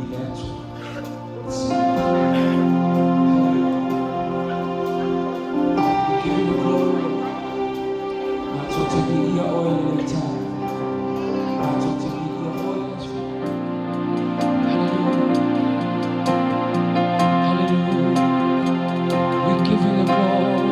I le Atua. Hallelujah. We give you the glory. Matou te viia oe i lenei taeao. Matou te viia oe le Atua. Hallelujah. Hallelujah. We give you the glory.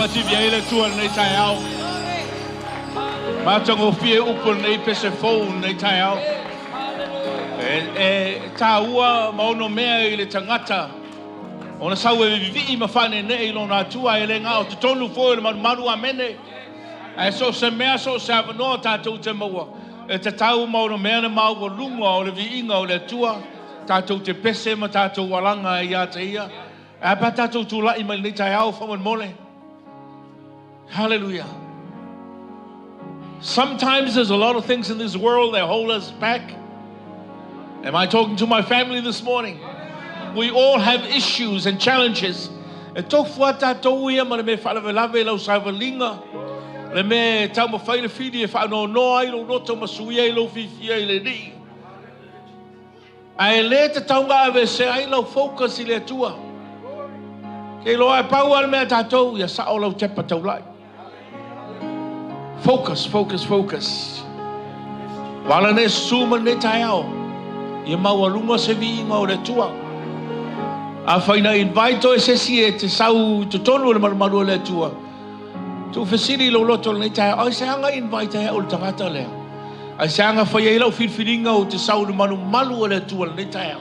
Faapatili ai le Atua i lenei taeao. Matagofie upu o lenei pese fou i lenei taeao. E taua ma onomea i le tagata ona sau e vivii ma faaneenee i lona Atua, e le na o totonu foi o le malumalu, amene. Ae so o se mea, so o se avanoa tatou te maua, e tatau ma onomea le maualuga o le viiga o le Atua, tatou te pese ma tatou alaga ai ia te Ia. Ae a pe a tatou tulai mai lenei taeao faamolemole. Hallelujah. Sometimes there's a lot of things in this world that hold us back. Am I talking to my family this morning? We all have issues and challenges. E tofu a tatou ia ma le mea faalavelave i lau savaliga, le mea e taumafai le fili e faanoanoa ai lou loto ma suia ai lou fiafia i le Alii. Ae le tatau ona aveesea ai lau focus i le Atua. Ke iloa e pau lava le mea a tatou, ia sao lau tepa taulai. Focus, focus, focus. Ua ala nei susu ma lenei taeao, ia maualuga se viiga o le Atua. Afai na invite oe e se isi e te sau i totonu o le malumalu o le Atua, tuufesili i lou loto i lenei taeao, aisea na invite ai au i le tagata lea? Aisea na fai ai lau filifiliga ou te sau i le malumalu o le Atua i lenei taeao?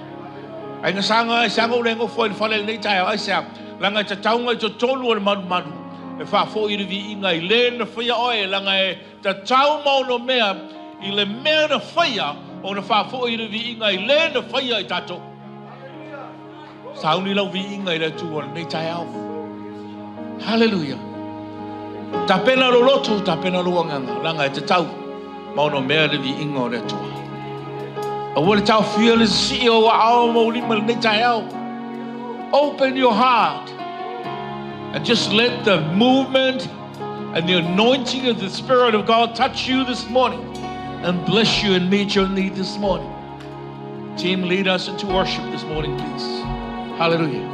Ai na saga, aisea na ou le nofo ai i le fale i lenei taeao? Aisea? Leaga e tatau ona i totonu o le malumalu e faafoi le viiga i le na faia oe, leaga e tatau ma onomea i le mea na faia ona faafoi le viiga i le na faia i tatou. Sauni lau viiga i le Atua i lenei taeao. Hallelujah. Tapena lou loto, tapena lou agaga, leaga e tatau ma onomea le viiga o le Atua. Aua le taofia le sisii o aao ma ou lima i lenei taeao. Open your heart and just let the movement and the anointing of the Spirit of God touch you this morning and bless you and meet your need this morning. Team, lead us into worship this morning, please. Hallelujah.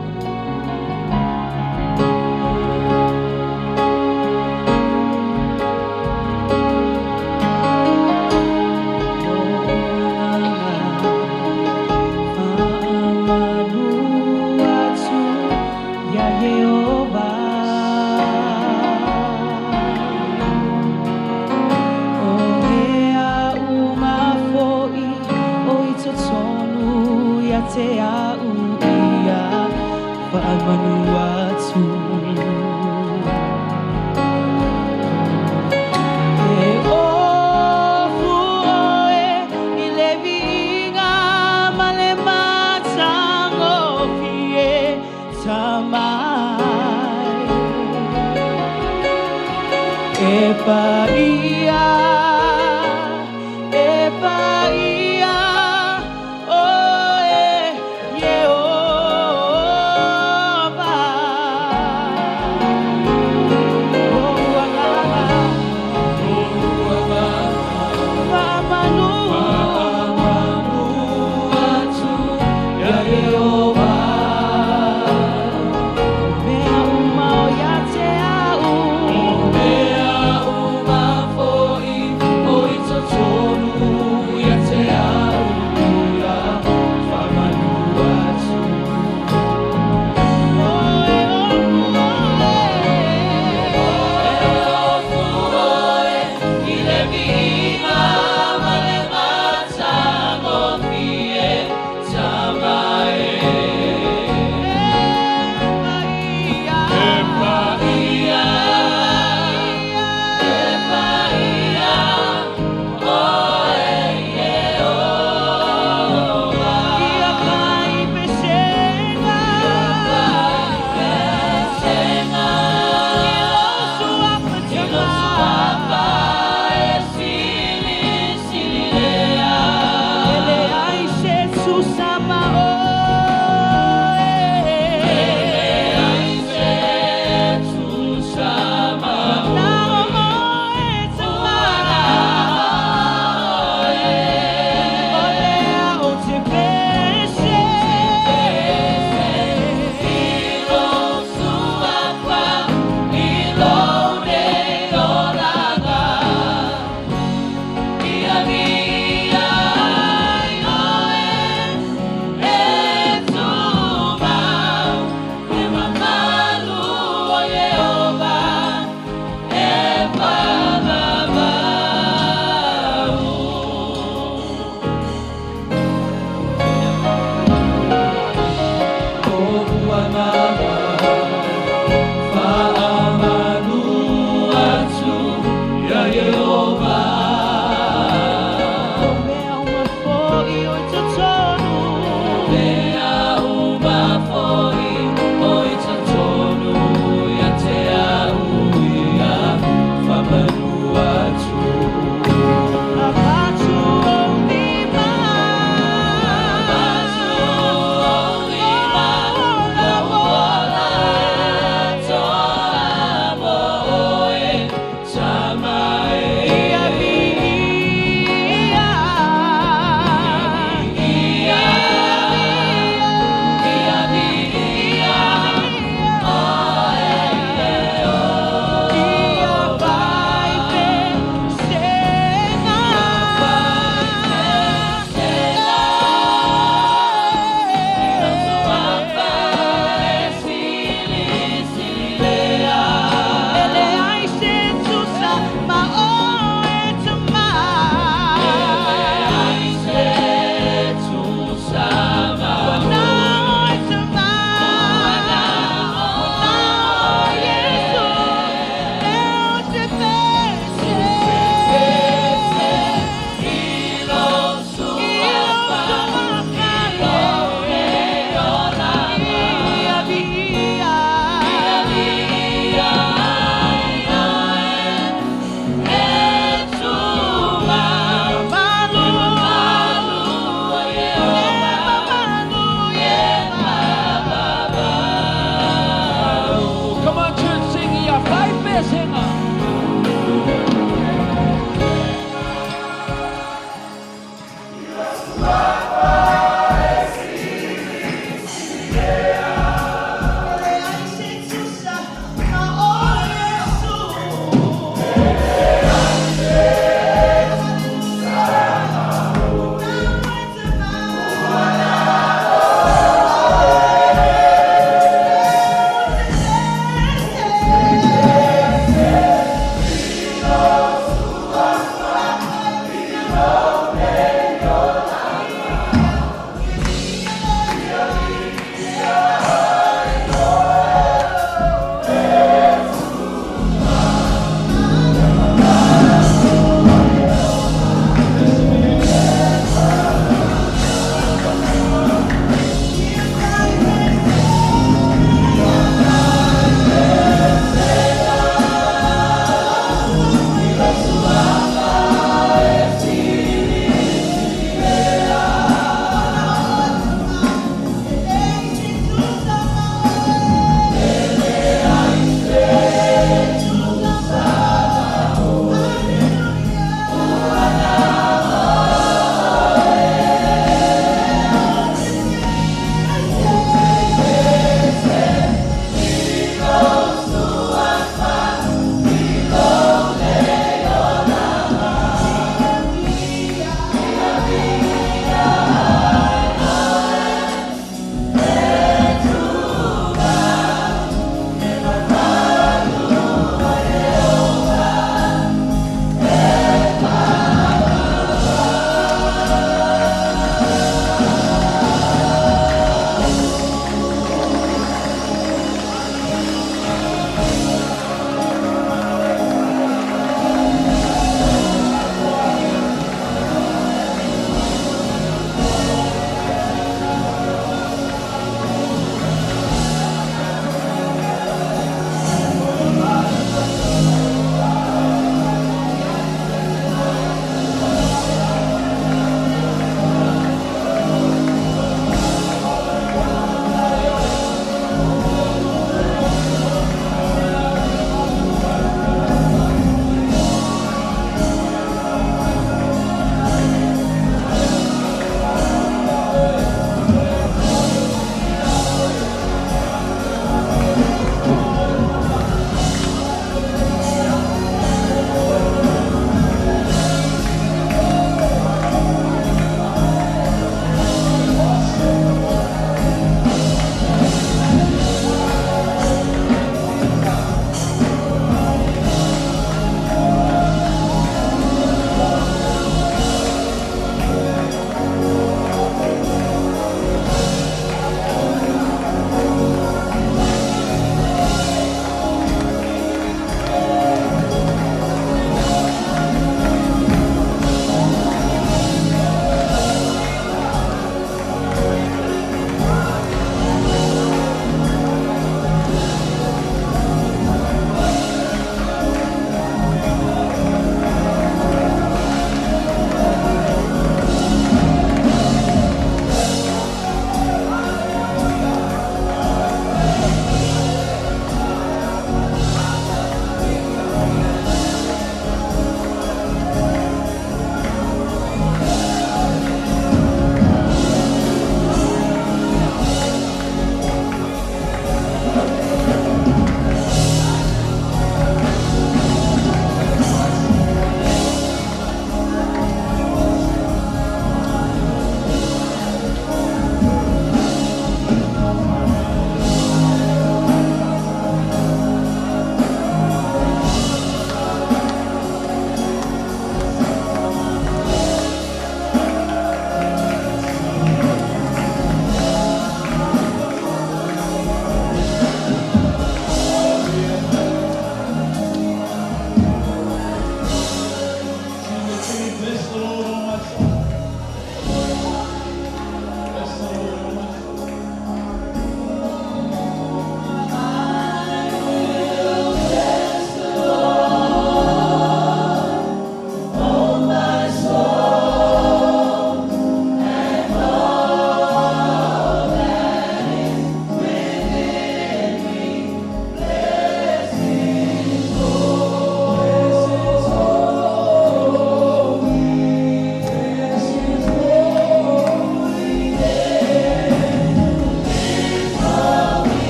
Faamanu atu ia Ieova. O mea uma foi o i totonu ia te au ia faamanu atu. E ofu oe i le viiga ma le matagofie tamai. E paia, e paia, oe Ieova. Lou agaga, faamanu, atu ia Ieova. Mea uma o ia te au. Mea uma foi o i totonu ia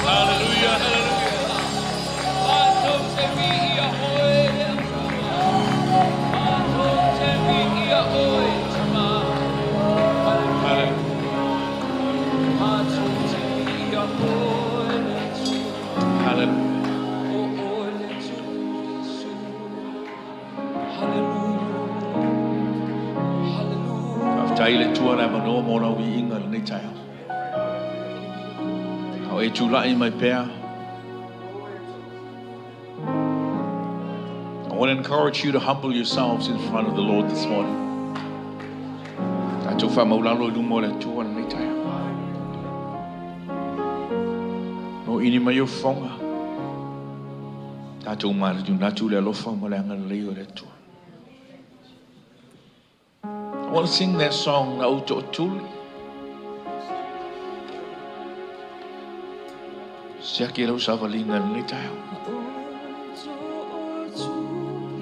Hallelujah, hallelujah. Hallelujah. Hallelujah. Faafetai i le Atua le avanoa mo lau viiga i lenei taeao. A o e tulai mai pea. I want to encourage you to humble yourselves in front of the Lord this morning. Tatou faamaulalo i luma o le Atua i lenei taeao. No ini mai o fofoga. Tatou manatunatu le alofa ma le agalelei o le Atua. I want to sing that song, Na Ou Tootuli. Siaki lau savaliga i lenei taeao.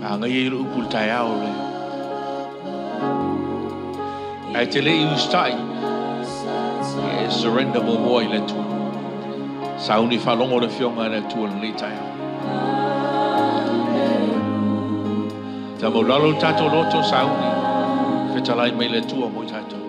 Magaia i le upu i le taeao le. Ae te le i usitai, e surrender muamua i le Atua. Sauni faalogo le Afioga i le Atua i lenei taeao. Faamaulalo le tatou loto sauni. Fetalai mai le Atua mo i tatou.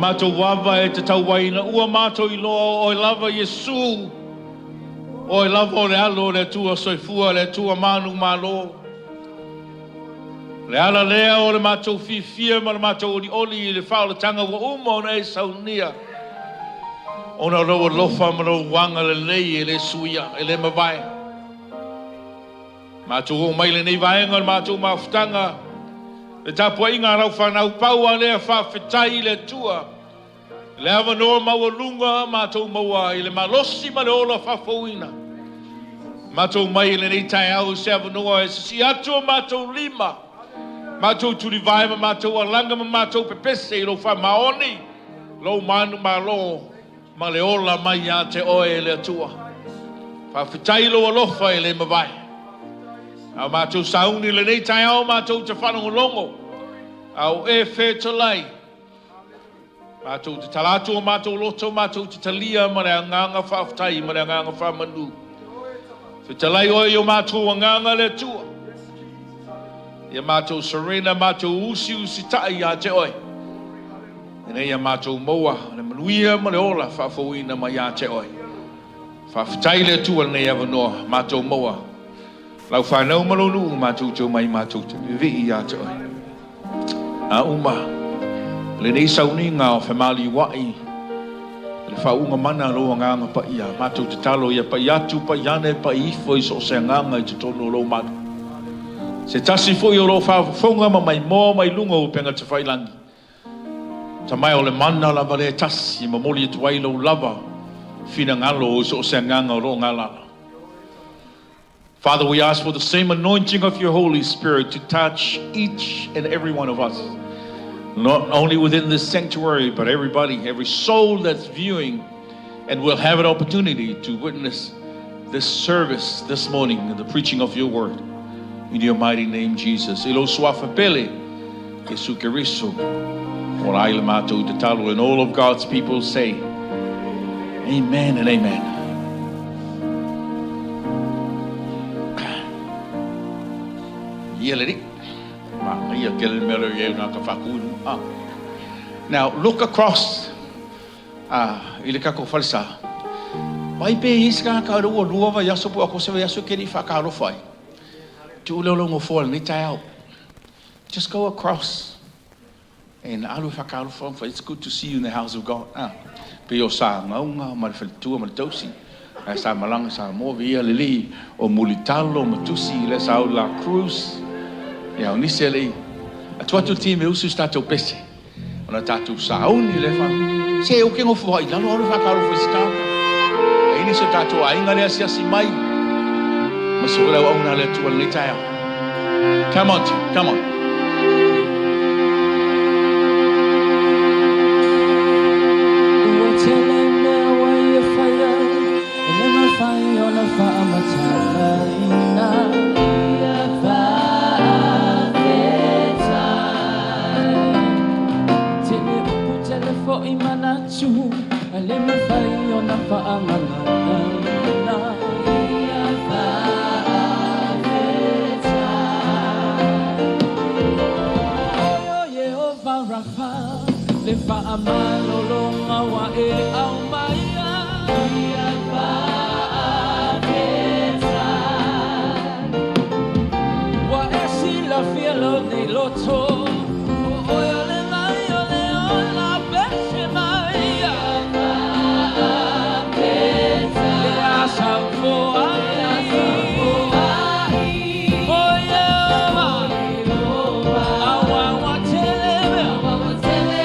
matou vaavae e tatau ai ina ua matou iloa o Oe lava Iesu, o Oe lava o le Alo o le Atua Soifua, le Atua manumalo. O le ala lea o le matou fiafia ma le matou olioli i le faaolataga ua uma ona e saunia, ona o lou alofa ma lou agalelei e le suia, e le mavae. Matou oo mai i lenei vaega o le matou mafutaga, le tapuaiga a lau fanau, pau lava lea faafetai i le Atua i le avanoa maualuga matou maua ai le malosi ma le ola faafouina. Matou mai i lenei taeao i se avanoa e sisii atu o matou lima, matou tulivae ma matou alaga ma matou pepese i lou faamaoni, lou manumalo ma le ola mai ia te oe e le Atua. Faafetai i lou alofa e le mavae. A o matou sauni i lenei taeao matou te faalogologo a o e fetalai. Matou te tala atu o matou loto, matou te talia ma le agaga faafetai ma le agaga faamanu. Fetalai oe i o matou agaga le Atua. Ia matou surrender, matou usiusitai ia te oe. Ina ia matou maua le manuia ma le ola faafouina mai ia te oe. Faafetai le Atua i lenei avanoa matou maua. Lau fanau ma lou nuu matou te omai matou te vivii ia te oe. A uma lenei sauniga o femaliuai i le faauuga mana a lou Agaga Paia, matou tatalo ia pai atu, pai ane, pai ifo i so o se agaga i totonu o lou malu. Se tasi foi o lo o faafofoga ma maimoa mai luga o upega tafailagi, Tamae o le mana lava lea e tasi e momoli atu ai lou lava finagalo i so o se agaga o lo o galala. Father, we ask for the same anointing of your Holy Spirit to touch each and every one of us, not only within this sanctuary, but everybody, every soul that's viewing and will have an opportunity to witness this service this morning and the preaching of your word. In your mighty name, Jesus. I lou suafa pele, Iesu Keriso, ola ai le matou tatalo, and all of God's people say, Amen and amen. Ia le alii. Manaia tele le mea lea i ai na ka faakuinu. Ah. Now, look across i le tatou falesa. Vaai pe i ai se tagata o lea ua lua vaiaso po o se vaiaso e te le i faatalofa ai. Tuu lea o lou nofoa i lenei taeao. Just go across and alu e faatalofa. It's good to see you in the house of God. Ah. Pei o sa gauga ma le faletua ma le tausi. Ae sa malaga Samoa viia le alii o Mulitalo ma Tusi le sa au La Cruz. Ia o nisi e lei atu atu le team e usu se tatou pese. Ona tatou sauni le fa. Se ou ke nofo ai lalo alu faatalofa i se tagata. E i ai nisi o tatou aiga le asiasi mai. Ma se foi le auauna a le Atua i lenei taeao. Come on, team, come on. Ua tele mea ua ia faia, e le mafai ona faamatalaina. Ia faafetai. Tele upu, tele foi manatu, e le mafai ona faamalagaina. Ia faafetai. Oe o Iehova Rafa, le faamalologa ua e aumaia. Ia faafetai. Ua e silafia lou nei loto, o oe o le vai o le ola pese mai. Ia faafetai. Le asa foai. O Iehova, aua ua tele mea. O le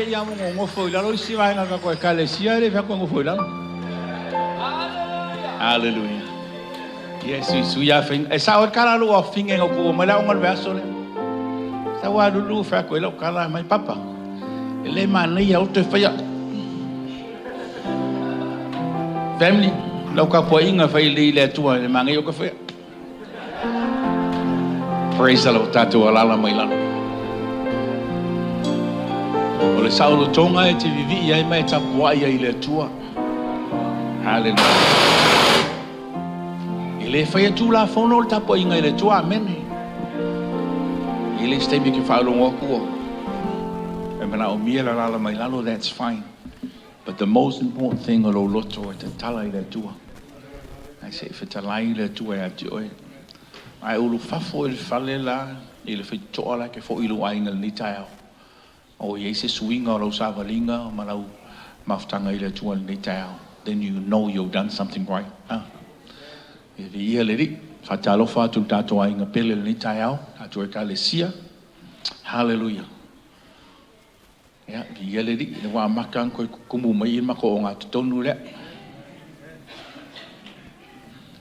te i amo ngofo i lalo isi vaega a tatou Ekalesia e le fai atu e nofo i lalo. Hallelujah. Ia e suisui a faiga. E sao ai kala lou afine na ou tuua mai le aoga i le vaiaso lea. Sau a lulu fai atu ai lau tala mai papa. E le manaia aua toe faia. Family, lau tapuaiga fai lelei i le Atua e le manaia aua toe faia. Praise the Lord, tatou alala mai lalo. O le saolotoga e te vivii ai ma e tapuai ai i le Atua. Hallelujah. E le faia tulafono le tapuaiga i le Atua. Amene. E le se taimi e te faalogo atu ua e manaomia le alala mai lalo, that's fine. But the most important thing o lou loto e tatala i le Atua. Ae se i fetalai le Atua ia te oe. A e ulufafo i le fale la, i le faitotoa la e te foi i lou aiga i lenei taeao, o i ai se suiga o lau savaliga ma lau mafutaga i le Atua i lenei taeao, then you know you've done something right. Ah. E viia le Alii. Faatalofa atu i le tatou aiga pele i lenei taeao, tatou Ekalesia. Hallelujah. Ia, viia le Alii, ua amata ona toe tutumu mai le matou ogatotonu lea.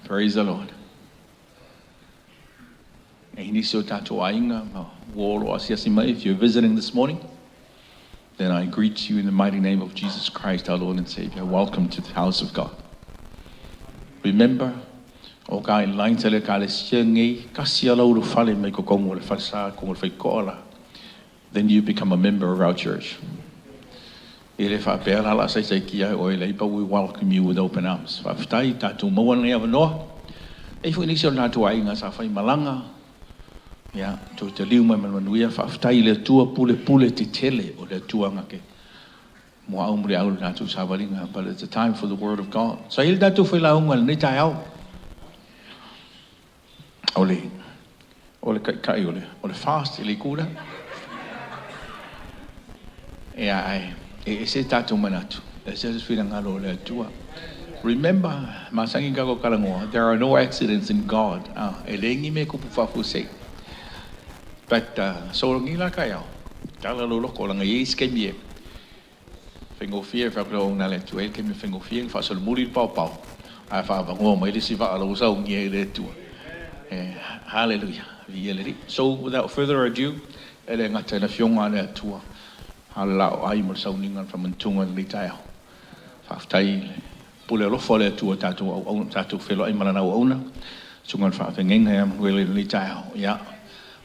Praise the Lord. E i nisi o tatou aiga ma uo o lo o asiasi mai, if you're visiting this morning, then I greet you in the mighty name of Jesus Christ, our Lord and Savior. Welcome to the house of God. Remember, o guidelines a le Ekalesia nei, tasi lava lau ulufale mai totonu o le falesa, totonu o le faitotoa la, then you become a member of our church. E le faapea la o le a saisaitia ai oe leai, but we welcome you with open arms. Faafetai tatou maua lenei avanoa. E i ai foi nisi o le tatou aiga sa fai malaga, ia, toe taliu mai ma le manuia. Faafetai i le Atua pulepule tetele o le Atua na te muaau muliau i le tatou savaliga. But it's a time for the word of God. Sa i ai le tatou failauga i lenei taeao. O le, o le taitai o le, o le fast i le itu lea. Ia, ae e ese tatou manatu, e ese le finagalo o le Atua. Remember, masani ona tatou talanoa, there are no accidents in God. Ah, e leai ni mea e tupu faafuasei. But, so lenei la taeao, tala lou loto, leaga e i ai isi taimi e Faigofie fai atu le auauna a le Atua, e i ai le taimi e faigofie ona faasolomuli le paopao, ae faaavanoa mai le isi vaa o la ua saunia e le Atua. Haleluia, viia le Alii. So without further ado, e le gata i le Afioga a le Atua, a o le laoai ma le sauniga o le faamanatuga i lenei taeao. Faafetai i le pule alofa o le Atua tatou auauna, tatou feiloai ma lana auauna, susuga i le faafeagaiga ia Manuele i lenei taeao. Ia,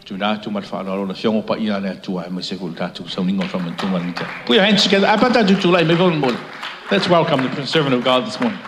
tuuina atu ma le faaaloalo le Afioga Paia a le Atua aemaise foi le tatou sauniga o le faamanatuga i lenei taeao. Put your hands together. A pa tatou tulai mai faamolemole. Let's welcome the servant of God this morning.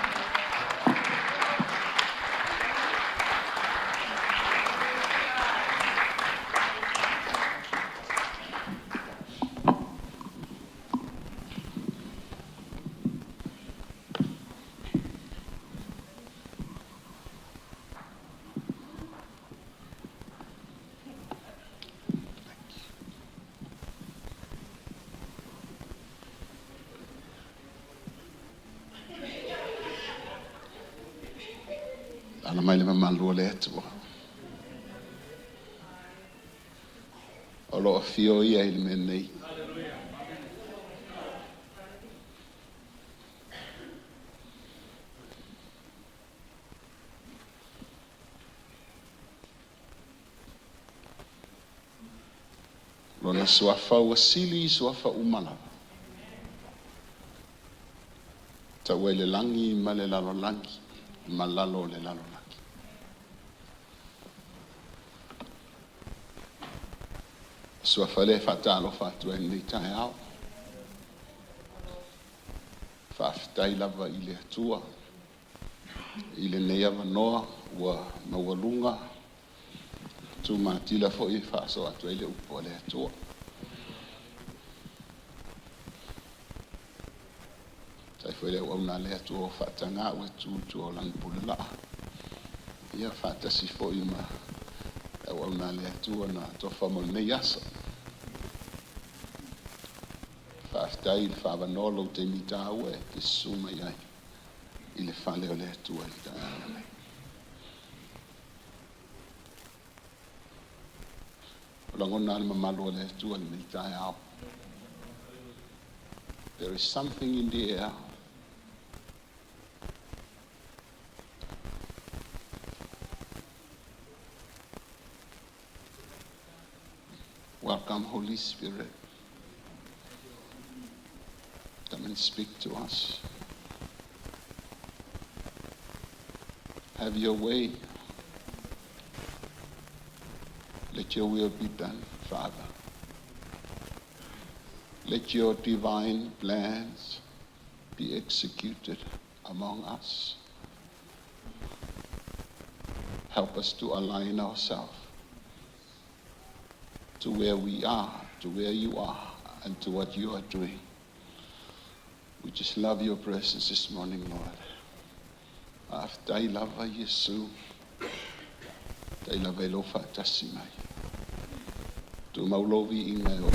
Ala mai le mamalu o le Atua. O lo o afio ia i le mea nei. Lona suafa ua sili i suafa uma lava. Taua i le lagi ma le lalolagi ma lalo o le lalolagi. Suafa lea e faatalofa atu ai i lenei taeao. Faafetai lava i le Atua i lenei avanoa ua maualuga tumatila foi e faasoa atu ai le upu a le Atua. Faafetai foi i le auauna a le Atua ua faataga ua tu i tua o lana pulelaa. Ia faatasi foi ma le auauna a le Atua na tofa mo lenei aso. Faafetai i le faavanoa lou taimi taua e te susu mai ai i le fale o le Atua i le taeao lenei. O lagona lava le mamalu o le Atua i lenei taeao. There is something in the air. Welcome, Holy Spirit. Come and speak to us. Have your way. Let your will be done, Father. Let your divine plans be executed among us. Help us to align ourselves to where we are, to where you are, and to what you are doing. We just love your presence this morning, Lord. Faafetai lava Iesu. Faafetai lava i lou faatasi mai. Tumau lou viiga e oo.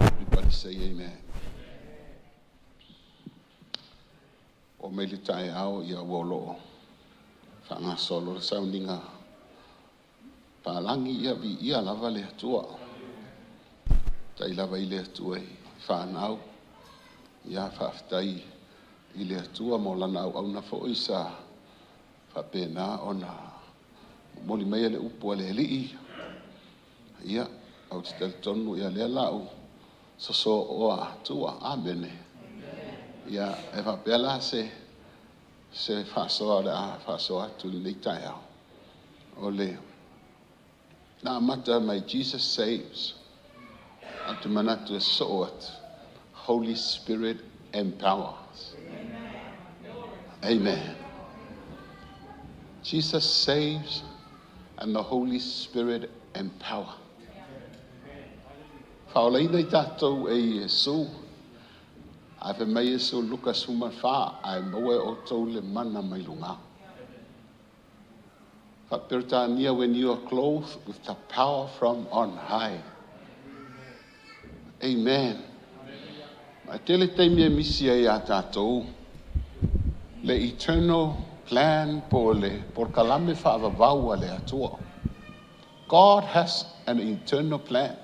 Everybody say amen. Oo mai le taeao ia ua o lo o faagasolo le sauniga palagi ia viia lava le Atua. Faafetai lava i le Atua i fanau. Ia faafetai i le Atua mo lana auauna foi sa faapena ona momoli maia le upu a le Alii. Ia, ou te talitonu ia lea la ua sosoo oa Atua. Amene. Ia, e faapea la se se faasoa o le a faasoa atu i lenei taeao. O le na amata mai Jesus saves. Ou te manatu e sosoo atu. Holy Spirit empowers. Amen. Jesus saves and the Holy Spirit empower. Faaolaina i tatou e Iesu. Ae fai mai Iesu Luka 14, ae maua e outou le mana mai luga. Faaperetania, when you are clothed with the power from on high. Amen. Ma e tele taimi e misi ai iā tatou le eternal plan po o le polokalame faavavau a le Atua. God has an eternal plan.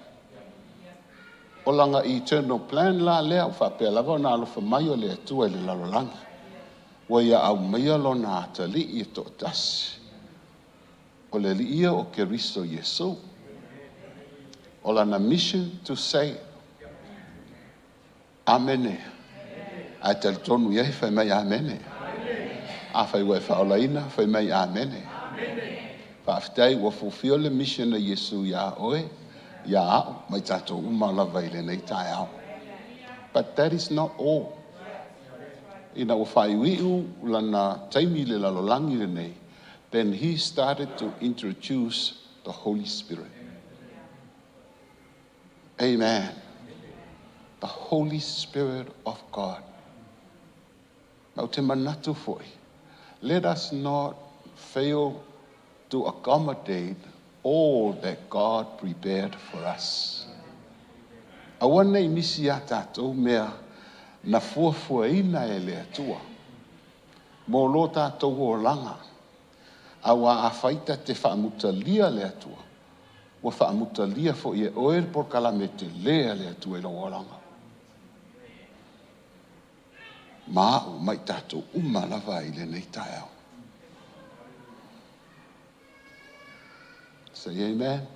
O lana eternal plan la lea ua faapea lava ona alofa mai o le Atua i le lalolagi, ua ia aumaia lona atalii e toatasi, o le Alii ia o Keriso Iesu. O lana mission to save. Amene. A e talitonu i ai, fai mai amene. Afai ua e faaolaina, fai mai amene. Faafetai ua fulfill le mission a Iesu iā oe, iā a'u, ma i tatou uma lava i lenei taeao. But that is not all. Ina ua faaiuiu lana taimi i le lalolagi lenei, then he started to introduce the Holy Spirit. Amen. The Holy Spirit of God. Ma ou te manatu foi, let us not fail to accommodate all that God prepared for us. Aua ne i misi iā tatou mea na fuafuaina e le Atua mō lo tatou olaga, auā afai ta te faamutalia le Atua, ua faamutalia foi e oe le polokalame telē a le Atua i lou olaga. Ma a'u ma i tatou uma lava i lenei taeao. Say amen.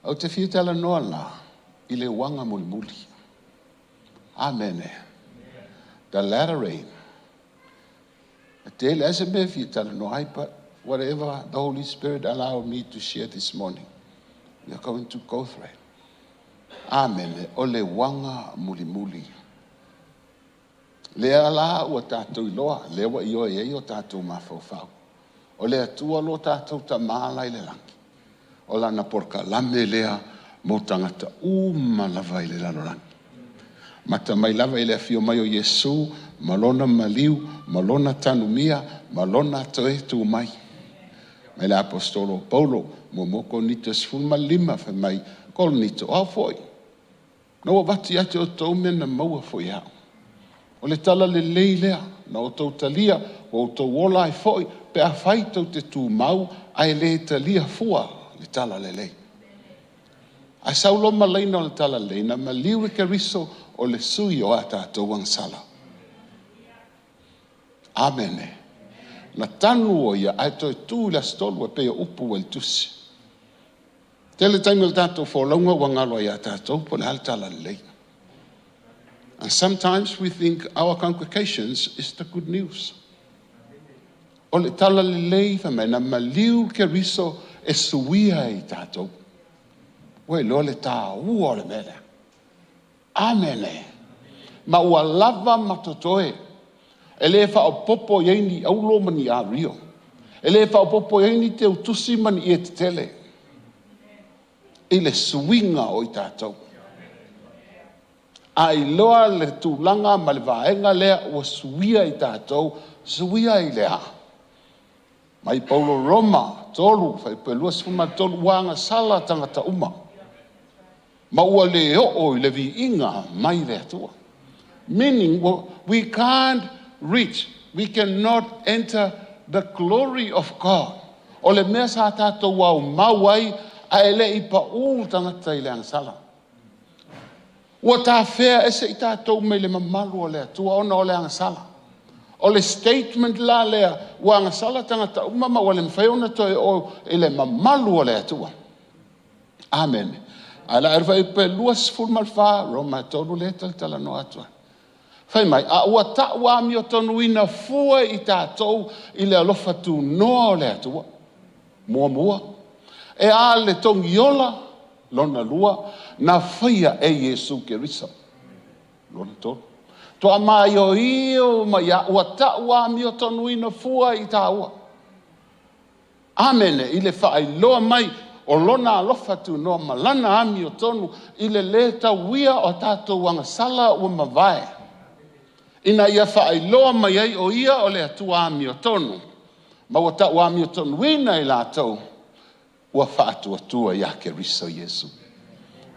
Ou te fia talanoa la i le uaga mulimuli. Amene. The latter rain. E tele lava se mea e fia talanoa ai, but whatever the Holy Spirit allow me to share this morning, we are going to go through it. Amene. O le uaga mulimuli. Lea la ua tatou iloa, lea ua ioe ai o tatou mafaufau. O le Atua lo tatou Tama la i le lagi. O lana polokalame lea mo tagata uma lava i le lalolagi. Mata mai lava i le afio mai o Iesu ma lona maliu, ma lona tanumia, ma lona toe tu mai. Mai le Aposetolo o Paulo, muamua Korinito 15, fai mai, Korinito, o au foi, na ou avatu ia te outou mea na maua foi e au. O le tala lelei lea, na outou talia, ua outou ola ai foi, pe afai tou te tumau, ae le talia fua le tala lelei. Ae sau loa ma laina o le Talalelei, na maliu e Keriso o le sui o a tatou agasala. Amene. Na tanu o ia ae toe tu i le aso tolu e pei o upu ua i le tusi. Tele taimi o le tatou folauga ua galo ai ia tatou po o le a le Talalelei. And sometimes we think our congregations is the good news. O le Talalelei fai mai na maliu Keriso e suia i tatou. Ua iloa le taua o le mea lea. Amene. Ma ua lava ma totoe. E le faaopoopo i ai ni auro ma ni ario. E le faaopoopo i ai ni teutusi ma ni ie tetele i le suiga o i tatou. A iloa le tulaga ma le vaega lea ua suia i tatou, suia i le a? Mai Paulo Roma 3, fuaiupu e 23, ua agasala tagata uma, ma ua le oo i le viiga mai le Atua. Meaning, we can't reach, we cannot enter the glory of God. O le mea sa tatou aumau ai ae le i pau le tagata i le agasala. Ua tafea ese i tatou mai le mamalu o le Atua ona o le agasala. O le statement la lea, ua agasala tagata uma ma ua le mafai ona toe oo i le mamalu o le Atua. Amene. Ae o le a fuaiupu e 24, Roma 3 lea e talatalanoa atu ai. Fai mai, a ua tau amiotonuina fua i tatou i le alofa tunoa o le Atua. Muamua. E a le togiola? Lona lua, na faia e Iesu Keriso. Lona tolu. Toa maioio mai lava, ua tau amiotonuina fua i taua. Amene, i le faailoa mai o lona alofa tunoa ma lana amiotonu i le lē tauia o tatou agasala ua mavae, ina ia faailoa mai ai o Ia o le Atua amiotonu, ma ua tau amiotonuina i latou ua faatuatua ia Keriso Iesu.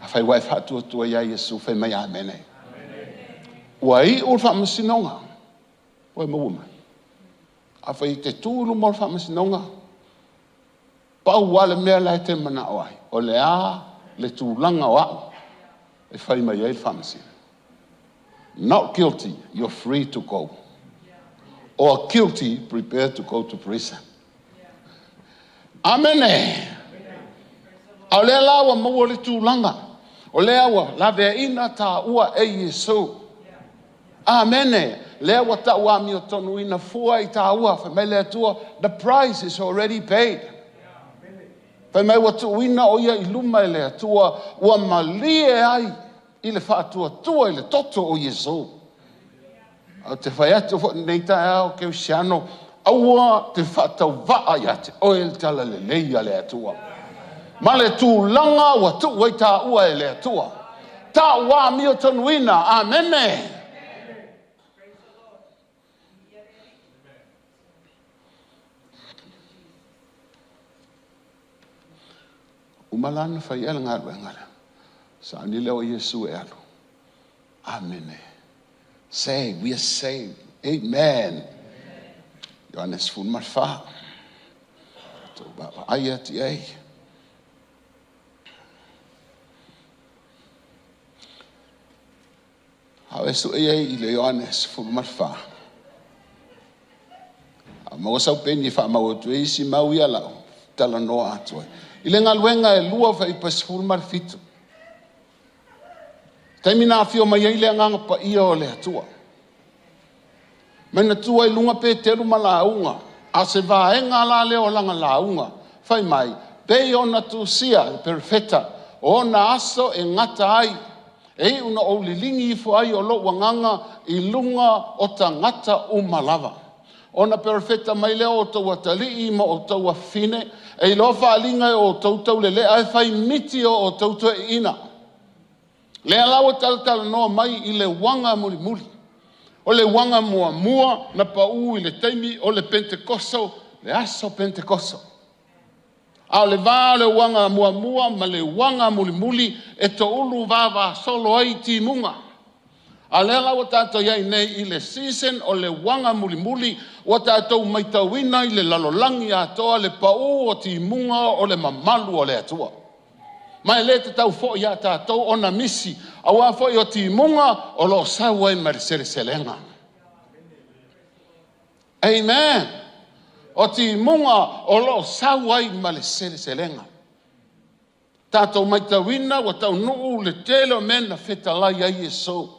Afai ua e faatuatua ia Iesu, fai mai amene. Ua iu le faamasinoga. Ua e maua mai? Afai e te tu i luma o le faamasinoga, pau lava le mea la e te manao ai, o le a le tulaga o au e fai mai ai le faamasino? Not guilty, you're free to go. Or guilty, prepare to go to prison. Amene. A o lea la ua maua le tulaga, o lea ua laveaiina taua e Iesu. Amene. Lea ua tau amiotonuina fua i taua. Fai mai le Atua, the price is already paid. Fai mai ua tuuina o ia i luma e le Atua, ua malie ai i le faatuatua i le toto o Iesu. Ou te fai atu foi i lenei taeao, Kerisiano, aua te faatauvaa ia te oe le talalelei a le Atua. Ma le tulaga ua tuu ai taua e le Atua. Tau amiotonuina. Amene. Uma la ona fai le galuega lea. Sauni lea o Iesu e alu. Amene. Saved. We are saved. Amen. Ioane 14. Tou vaavaai atu i ai. A o e sue ai i le Ioane 14. A maua sau peni e faamau atu ai isi mau ia lau talanoa atu ai. I le galuega e 2 fuaiupu 17. Taimi na afio mai ai le Agaga Paia o le Atua. Manatua i luga Peteru ma lauga, a o se vaega la lea o lana lauga, fai mai, pei ona tusia e le perofeta, o ona aso e gata ai, e iu ina ou liligi ifo ai o lou agaga i luga o tagata uma lava. Ona perofeta mai lea o outou atalii ma outou afafine, e iloa faaaliga e o outou taulelea e fai miti o outou toeaiina. Lea la ua talatalanoa mai i le uaga mulimuli. O le uaga muamua na pau i le taimi o le Penetekoso, le aso Penetekoso. A o le va o le uaga muamua ma le uaga mulimuli e toulu vavasolo ai timuga. A o lea la ua tatou i ai nei i le season o le uaga mulimuli, ua tatou matauina i le lalolagi atoa le pau o timuga o le mamalu o le Atua. Ma e le tatau foi iā tatou ona misi, auā foi o timuga o lo o sau ai ma le seleselega. Amen. O timuga o lo o sau ai ma le seleselega. Tatou matauina ua taunuu le tele o mea na fetalai ai Iesu.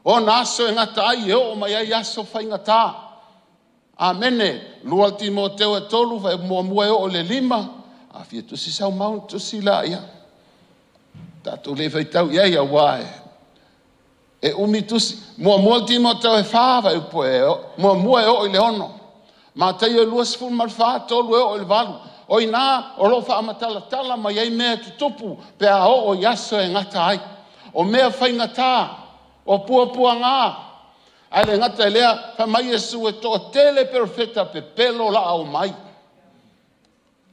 O ona aso e gata ai e oo mai ai aso faigata. Amene. 2 Timoteo e 3, fuaiupu 1 e oo i le 5. A fia tusi sau mau, ona tusi laia. Tatou le faitau i ai aua e umi tusi. 1 Timoteo e 4, fuaiupu e 1 e oo i le 6. Mataio 24, 3 e oo i le 8. O i ina o lo o faamatalatala mai ai mea e tutupu pe a oo i aso e gata ai. O mea faigata, o puapuaga, ae le gata i lea, fai mai Iesu e toatele perofeta pepelo o le a omai.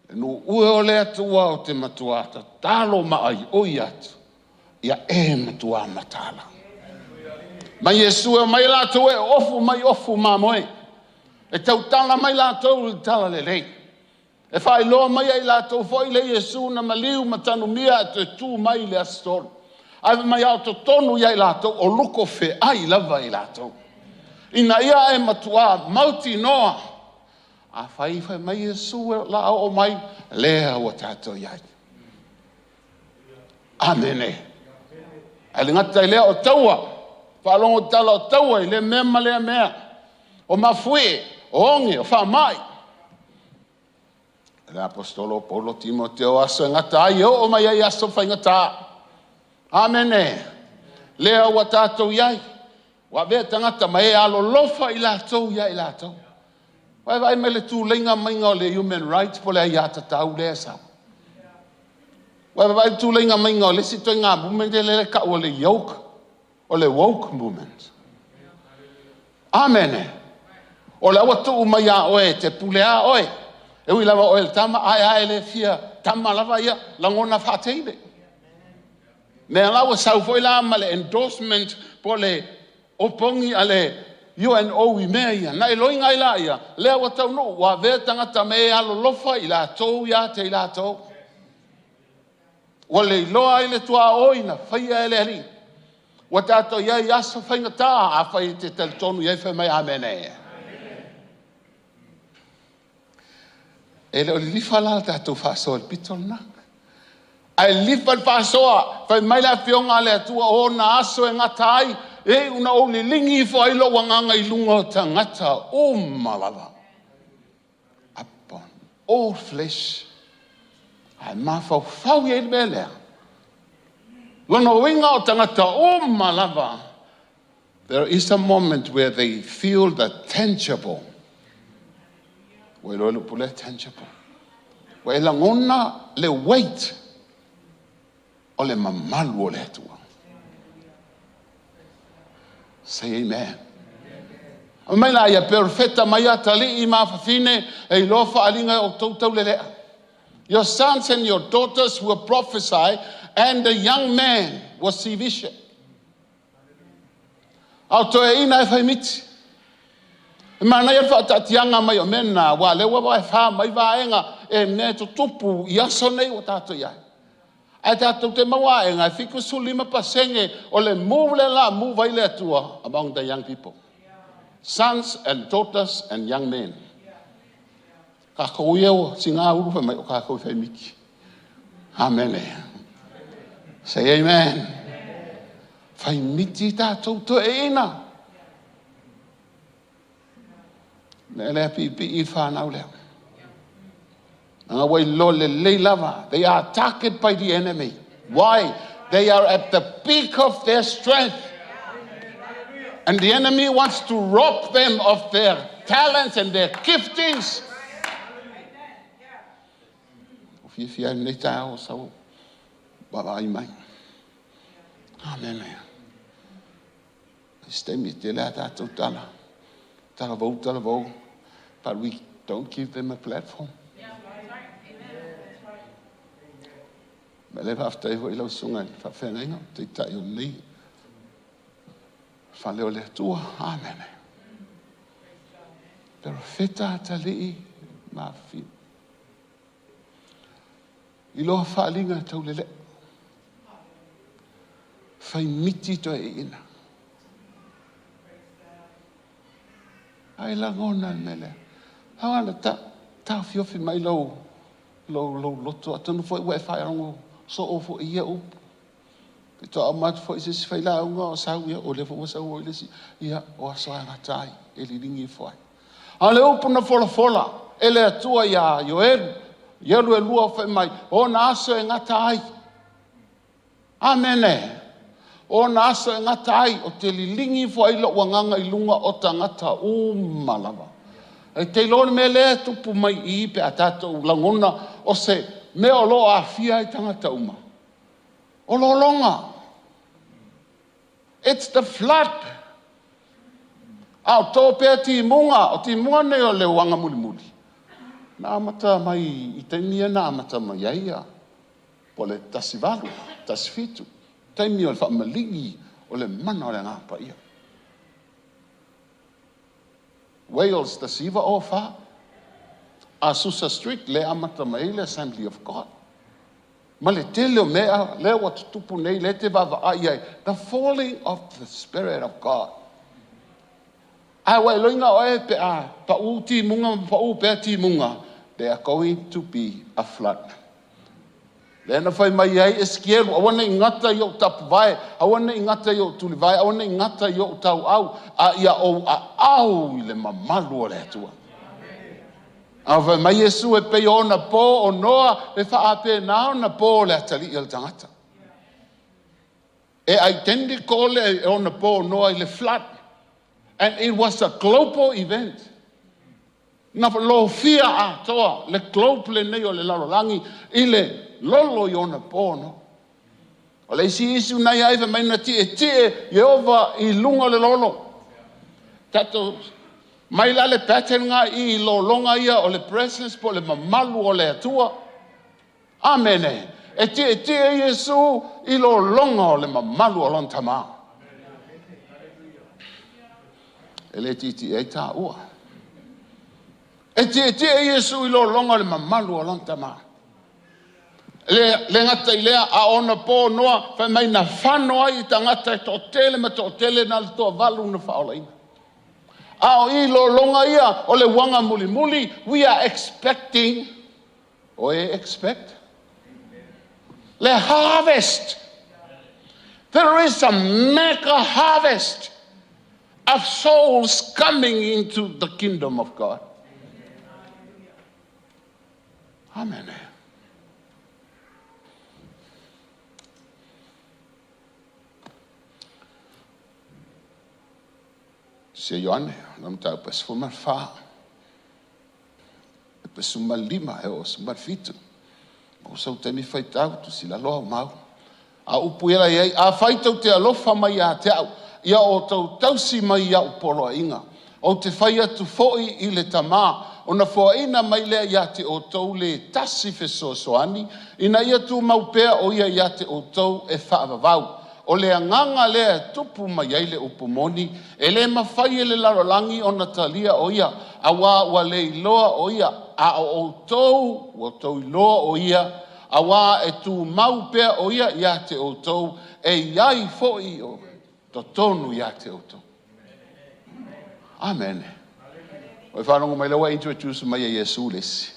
Le nuu e o le Atua ou te matua tatalo ma aioi atu, ia e matua mataala. Mai Iesu e omai latou e ofu mai ofu mamoe, e tautala mai latou i le talalelei. E faailoa mai e i latou foi le Iesu na maliu ma tanumia ae toe tu mai i le aso tolu. Ae fai mai a o totonu ia i latou, o luko feai lava i latou. Ina ia e matua mautinoa, afai fai mai Iesu o le a oo mai, lea ua tatou i ai. Amene. Ae le gata i lea o taua, faalogo i tala o taua i lea mea ma lea mea, o mafuie, o oge, o faamai. Le aposetolo o Paulo, Timoteo, aso e gata ai, e oo mai ai aso faigata. Amene. Lea ua tatou i ai, ua avea tagata ma e alolofa i latou ia i latou. Ua e vaai mai i le tuleiga maiga o le human rights po o le aiatatau lea e sau? Ua e vaavaai i le tuleiga maiga o le isi ituaiga movement lea e tau o le yoke, o le woke movement? Amene. O la ua tuu mai ia oe e te pulea oe. E ui lava o oe o le tama, ae a e le fia tama lava ia, lagona faateine. Lea la ua sau foi la ma le endorsement po o le opogi a le UNO i mea ia, ona e iloaina ai lea, lea ua taunuu, ua avea tagata ma e alolofa i latou ia te i latou. Ua le iloa ai le tuaoi na faia e le Alii. Ua tatou i ai i aso faigata, afai e te talitonu i ai, fai mai amene. E le o lilifa la le tatou faasoa i le pito lena. Ae lilifa le faasoa, fai mai le Afioga a le Atua, o ona aso e gata ai, e iu ina ou liligi ifo ai lou agaga i luga o tagata uma lava. Upon all flesh. Ae mafaufau i ai le mea lea. Lona uiga o tagata uma lava, there is a moment where they feel the tangible. Ua iloa le upu lea tangible. Ua e lagona le weight o le mamalu o le Atua. Say amen. Aumai la ia perofeta mai atalii ma afafine e iloa faaaliga e outou taulelea. Your sons and your daughters will prophesy and the young men will see vision. A o toeaiina e fai miti. E manaia le faataatiaga mai o mea na, aua o lea ua fa mai vaega e mea e tutupu i aso nei ua tatou i ai. Ae tatou te maua aega e 75% o le move lea o le a move ai le Atua among the young people. Sons and daughters and young men. Tatou ia ua siga ulu fai mai o tatou e fai miti. Amene. Say amen. Fai miti tatou toeaiina. Mea lea piipii i le fanau lea. Leaga ua iloa lelei lava. They are targeted by the enemy. Why? They are at the peak of their strength. And the enemy wants to rob them of their talents and their giftings. Ua fiafia ai lenei taeao o sau vaavaai mai. Amene. I se taimi e tele a tatou tala. Talavou, talavou. But we don't give them a platform. Ma le faafetai foi i lau susuga i le faafeagaiga, taitai o lenei fale o le Atua. Amene. Perofeta atalii ma afifio. Iloa faaaliga taulelea. Faimiti toeaiina. Ai lagona le mea lea. Aua na taofiofi mai lou loto, atonu foi ua e faalogo soo foi i ia upu. Faatoa uma atu foi se isi failauga o sau, ia o lea foi ua sau le isi. Ia, o aso lava e gata ai, e liligi ifo ai. A o le upu na folafola e le Atua ia Ioeli, Ioeli 2 fai mai, o ona aso e gata ai. Amene. O ona aso e gata ai, ou te liligi ifo ai lou agaga i luga o tagata uma lava. E te iloa le mea lea e tupu mai i i pe a tatou lagona o se mea o lo o aafia ai tagata uma? O lologa. It's the flood. A o to pea timuga, o timuga nei o le uaga mulimuli, na amata mai i taimi ia na amata mai ai ia, po o le 18, 17, taimi o le faamaligi o le mana o le Agaga Paia. Wales 1904, Azusa Street lea e amata mai ai le Assembly of God. Ma le tele o mea lea ua tutupu nei, lea e te vaavaai i ai, the falling of the Spirit of God. Ae ua iloiga oe pe a pau timuga ma pau pea timuga, there are going to be a flood. Lea na fai mai ai Esikielu, aua ne i gata i ou tapuvae, aua ne i gata i ou tulivae, aua ne i gata i ou tauau, a ia ou aao i le mamalu o le Atua. A fai mai Iesu e pei ona po o Noa, e faapena ona po o le atalii o le tagata. E identical le ona po o Noa i le flood. And it was a global event. Na lofia atoa le globe lenei o le lalolagi i le lolo i ona po no. O le isi issue na ia ai fai mai na tietie Ieova i luga o le lolo. Tatou mai la le pattern nga i lologa ia o le presence po o le mamalu o le Atua. Amene. E tietie Iesu i lologa o le mamalu o lona Tama. E le tietie ai taua. E tietie Iesu i lologa o le mamalu o lona Tama. Le, le gata i lea, a ona po Noa, fai mai na fano ai i tagata e toatele ma toatele na o le toavalu na faaolaina. A o i lologa ia o le uaga mulimuli, we are expecting, o e expect? Le harvest. There is a mega harvest of souls coming into the kingdom of God. Amen. Sia Ioane, na mataupu e 14, e 15, e oo 17. O sau taimi faitau, tusi lalo au mau. A upu ia la i ai, afai tou te alofa mai ia te au, ia outou tausi mai i au poloaiga. Ou te fai atu foi i le Tama, ona foaina mai lea ia te outou le tasi fesoasoani, ina ia tumau pea o ia ia te outou e faavavau. O le agaga lea e tupu mai ai le upu moni, e le mafai e le lalolagi ona talia o ia, auā ua le iloa o ia, a o outou ua outou iloa o ia, auā e tumau pea o ia ia te outou, e i ai foi o totonu ia te outou. Amene. Ua e faalogo mai lea ua introduce mai e Iesu le isi.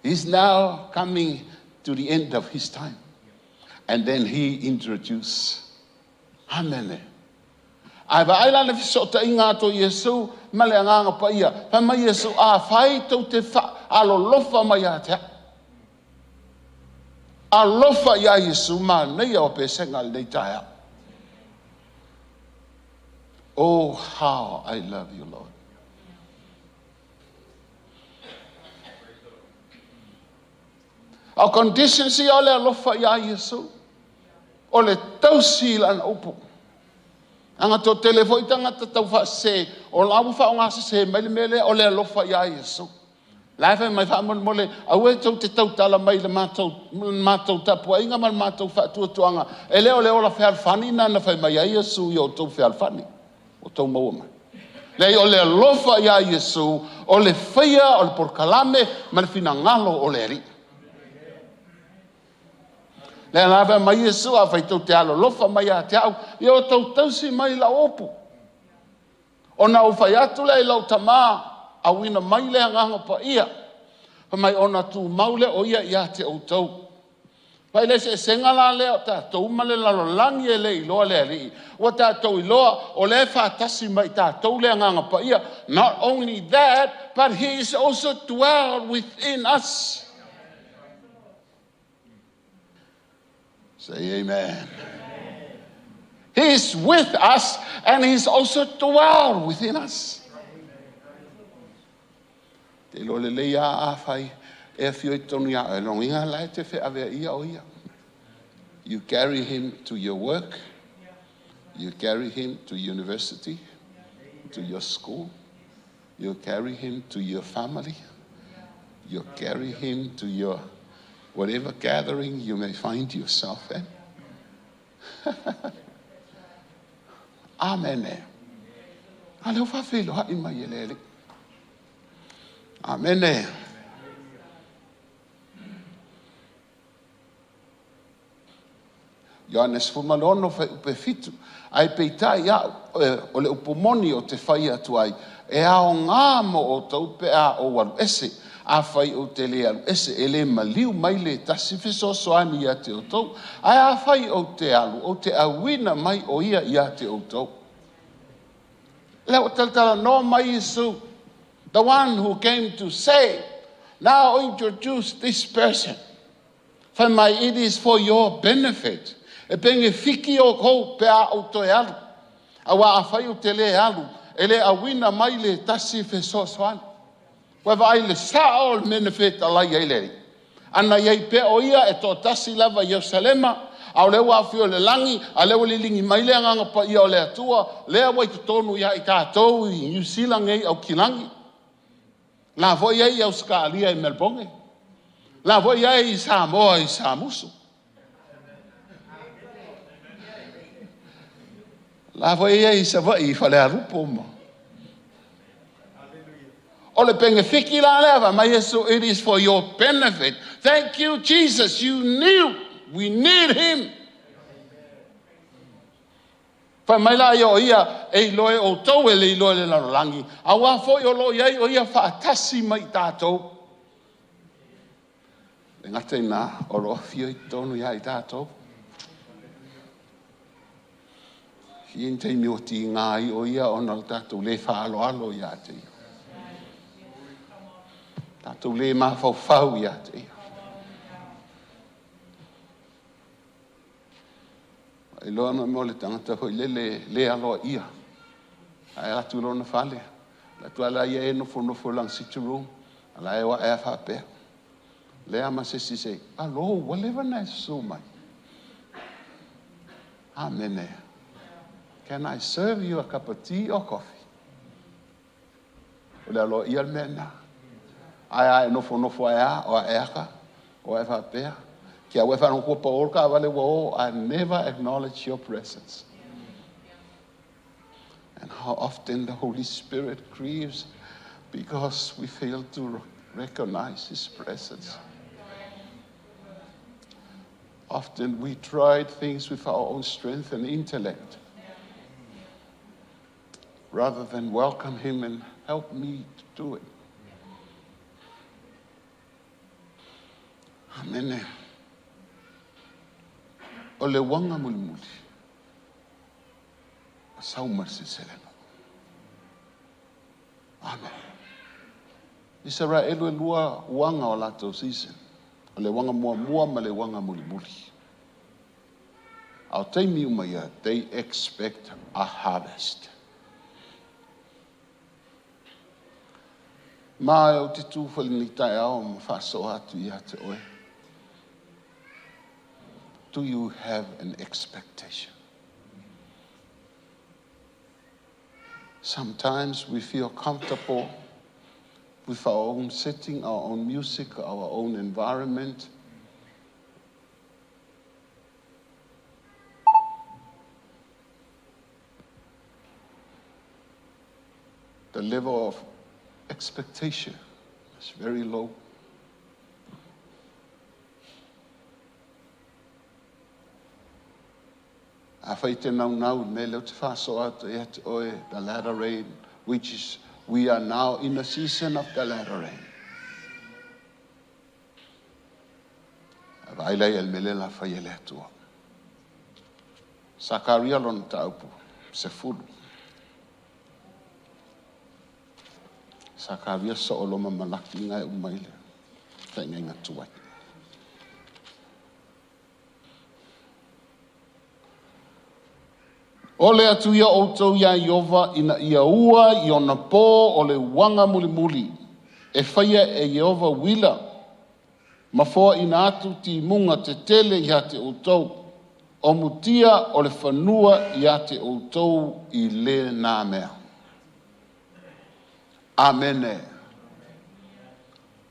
He's now coming to the end of his time. And then he introduce. Amene. Ae vaai la le fesootaiga atu o Iesu ma le Agaga Paia. Fai mai Iesu, afai tou te faalolofa mai ia te au. Alofa ia Iesu, manaia o pesega i lenei taeao. Oh, how I love you, Lord. A o conditions ia o le alofa ia Iesu, o le tausi i lana upu. Aga toatele foi tagata tau faasese, o la ua faaaoga sese mai le mea lea o le alofa ia Iesu. La e fai mai faamolemole, aua tou te tautala mai i le matou, matou tapuaiga ma le matou faatuatuaga. E le o le ola fealofani na na fai mai ai Iesu i outou fealofani. O tou maua mai. Leai, o le alofa ia Iesu, o le faia o le polokalame ma le finagalo o le Alii. Lea la fai mai Iesu, afai tou te alolofa mai ia te au, ia outou tausi mai lau upu. Ona ou fai atu lea i lou Tama, auina mai le Agaga Paia, fai mai ona tumau lea o ia ia te outou. Vaai i le eseesega la lea o tatou ma le lalolagi e le iloa le Alii. Ua tatou iloa o lea e faatasi ma i tatou le Agaga Paia. Not only that, but He is also dwell within us. Say amen. He is with us and He is also dwell within us. Te iloa lelei lava afai e afio i totonu ia oe, lona uiga la e te feaveaia o ia. You carry him to your work, you carry him to university, to your school, you carry him to your family, you carry him to your whatever gathering you may find yourself in. Amene. A lea ua faafeiloai mai e le Alii. Amene. Ioane 16 fuaiupu e 7. Ae peitai a'u, o le upu moni ou te fai atu ai, e aoga mo outou pe a ou alu ese. Afai ou te le alu ese, e le maliu mai le tasi fesoasoani ia te outou. Ae afai ou te alu, ou te auina mai o ia ia te outou. Lea ua talatalanoa mai Iesu, the one who came to save, now introduce this person. Fai mai, it is for your benefit. E penefiki outou pe a ou toe alu. Aua afai ou te le alu, e le auina mai le tasi fesoasoani. Ua vaai i le sao o le mea na fetalai ai le Alii. Ana i ai pea o ia e toatasi lava i Ierusalema, a o lea ua afio i le lagi, a o lea ua liligi mai le Agaga Paia o le Atua, lea ua i totonu ia i tatou i Niu Sila nei, Aukilani. La foi e i ai i Ausetalia i Melebogne. La foi e i ai i Samoa i Samusu. La foi e i ai i Savaii i Falealupo ma. O le penefiki la lea, fai mai Iesu, it is for your benefit. Thank you, Jesus. You knew we need him. Fai mai la ia o ia e iloa e outou e le iloa e le lalolagi, aua foi o lo o i ai o ia faatasi ma i tatou. E le gata i lena, o lo o afio i totonu ia i tatou. E i ai ni taimi ua tiga ai o ia ona o le tatou le faaaloalo ia te ia. Tatou le mafaufau ia te ia. Iloa na mo le tagata foi lele le aloaia. Ae alu atu i lona fale, alu atu lava ia e nofonofo i lana sitting room, a la e o ae lava faapea. Lea ma se isi se, alo, ua leva ona e susu mai. Amene. Can I serve you a cup of tea or coffee? O le aloaia le mea lena. Ae a e nofonofo ae a, o ae aka, o ae faapea. Kia ua e faalogo atu ua pao le taavale ua o, I never acknowledge your presence. And how often the Holy Spirit grieves because we fail to recognize His presence. Often we tried things with our own strength and intellect rather than welcome Him and help me to do it. Amene. O le uaga mulimuli, sau ma le seleselega. Amen. Isaraelu e lua uaga o latou season. O le uaga muamua ma le uaga mulimuli. A o taimi uma ia, they expect a harvest. Ma ou te tu foi i lenei taeao ma faasoa atu ia te oe. Do you have an expectation? Sometimes we feel comfortable with our own setting, our own music, our own environment. The level of expectation is very low. Afai e te naunau i le mea lea ou te faasoa atu ia te oe, the latter rain, which is we are now in the season of the latter rain. A vaai la i le mea lea o le a fai e le Atua. Sakaria lona mataupu 10. Sakaria soo loa ma Malaki na e uma i le feagaiga tuai. Ole atu ia outou iā Ieova ina ia ua i ona pō o le uaga mulimuli, e faia e Ieova uila ma foaʻina atu timuga tetele iā te outou, o mutia o le fanua iā te outou i lenā mea. Amene.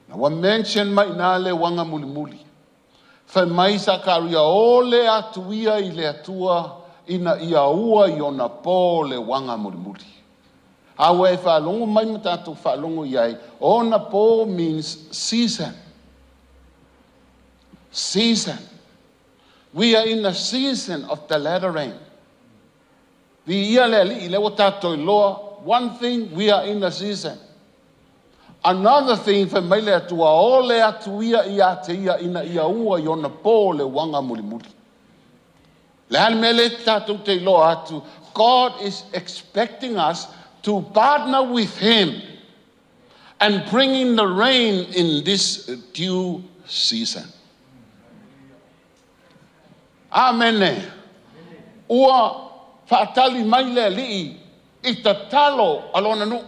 Na ua mention mai i ina le uaga mulimuli. Fai mai Sakaria, ole atu ia i le Atua ina ia ua i ona pō le uaga mulimuli. A ua e faalogo mai ma tatou faalogo i ai, ona pō means season. Season. We are in the season of the latter rain. Viia le Alii, lea ua tatou iloa, one thing, we are in the season. Another thing, fai mai le Atua, ole atu ia iā te ia ina ia ua i ona pō le uaga mulimuli. Le a le mea lea tatou te iloa atu, God is expecting us to partner with Him and bringing the rain in this due season. Amene. Ua faatali mai le Alii i tatalo a lona nuu.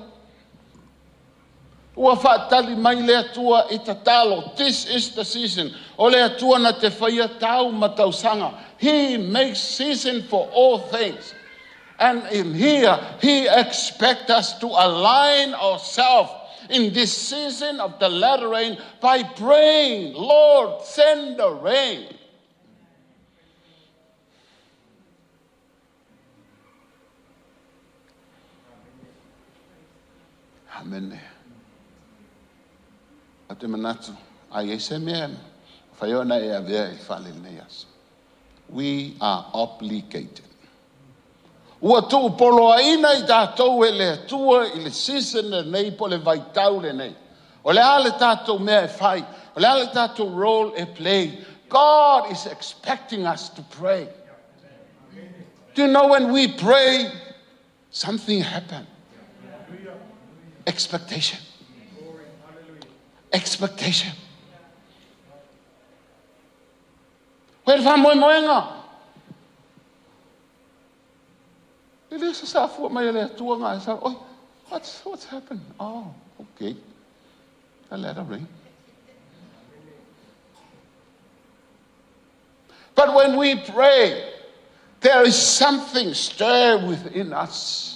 Ua faatali mai le Atua i tatalo. This is the season. O le Atua na te faia tau ma tausaga. He makes season for all things. And in here, He expects us to align ourselves in this season of the latter rain by praying, Lord, send the rain. Amene. Ou te manatu, a i ai se mea e mafai ona e avea i le fale i lenei aso. We are obligated. Ua tuupoloaiina i tatou e le Atua i le season lenei po o le vaitau lenei. O le a le tatou mea e fai? O le a le tatou role e play? God is expecting us to pray. Do you know when we pray, something happens? Expectation. Expectation. Koe le faamoemoega. E le sasafua mai e le Atua ngā e sa, oi, what's happened? Oh, okay. I let her ring. But when we pray, there is something stir within us.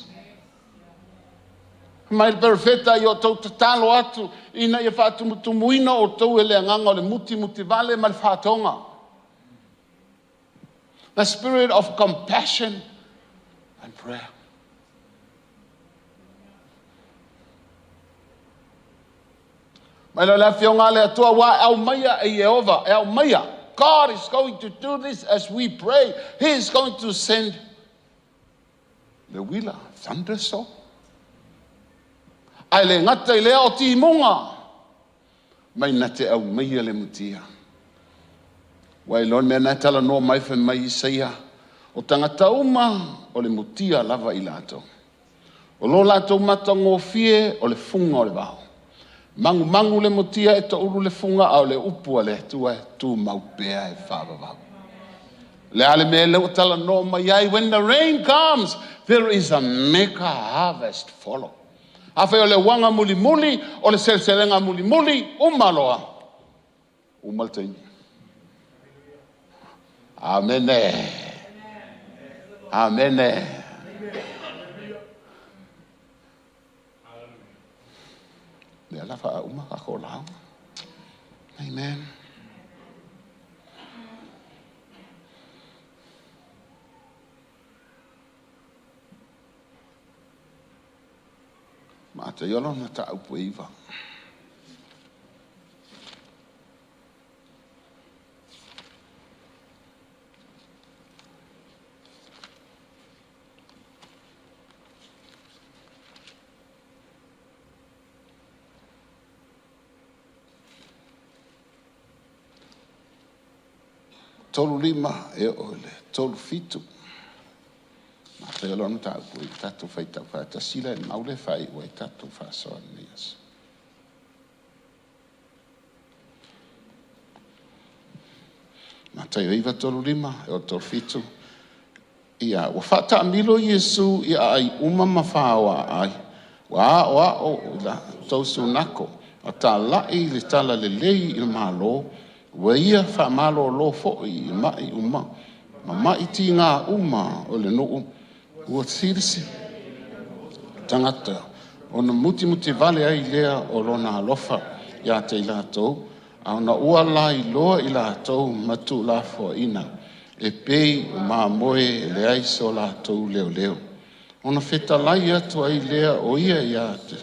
Mai le perofeta i o tou tatalo atu ina ia faatumutumuina outou e le agaga o le mutimutivale ma le faatoga. The spirit of compassion and prayer. Mai le afioga a le Atua ua e aumaia e Ieova, e aumaia. God is going to do this as we pray. He is going to send le uila, thunderstorm. Ae le gata i lea o timuga, mai na te aumaia le mutia. Ua iloa le mea na e talanoa mai fai mai Isaia, o tagata uma o le mutia lava i latou. O lo latou matagofie o le fuga o le vao. Magumagu le mutia e toulu le fuga, a o le upu a le Atua e tumau pea e faavavau. Le a le mea lea ua talanoa mai ai, when the rain comes, there is a mega harvest follow. Afai o le uaga mulimuli, o le seleselega mulimuli, uma loa. Uma le taimi. Amene. Amene. Lea la faauma tatou lauga. Amen. Mataio lona mataupu e 9. 35 e oo i le 37. Mataio loa le mataupu i tatou faitau faatasi lea i le mau lea e faaiu ai tatou faasoa i lenei aso. Mataio 9, 35 e oo i le 37. Ia, ua faataamilo Iesu i aai uma ma faoaaai, ua aoao i latou sunako, ma talai le talalelei i le Malo, ua ia faamalolo foi i ma'i uma ma ma'i tiga uma o le nuu. Ua silasila tagata ona mutimuti vale ai lea o lona alofa ia te i latou, a ona ua lailoa i latou ma tuulafoaiina e pei o mamoe e leai so latou leoleo. Ona fetalai atu ai lea o ia ia te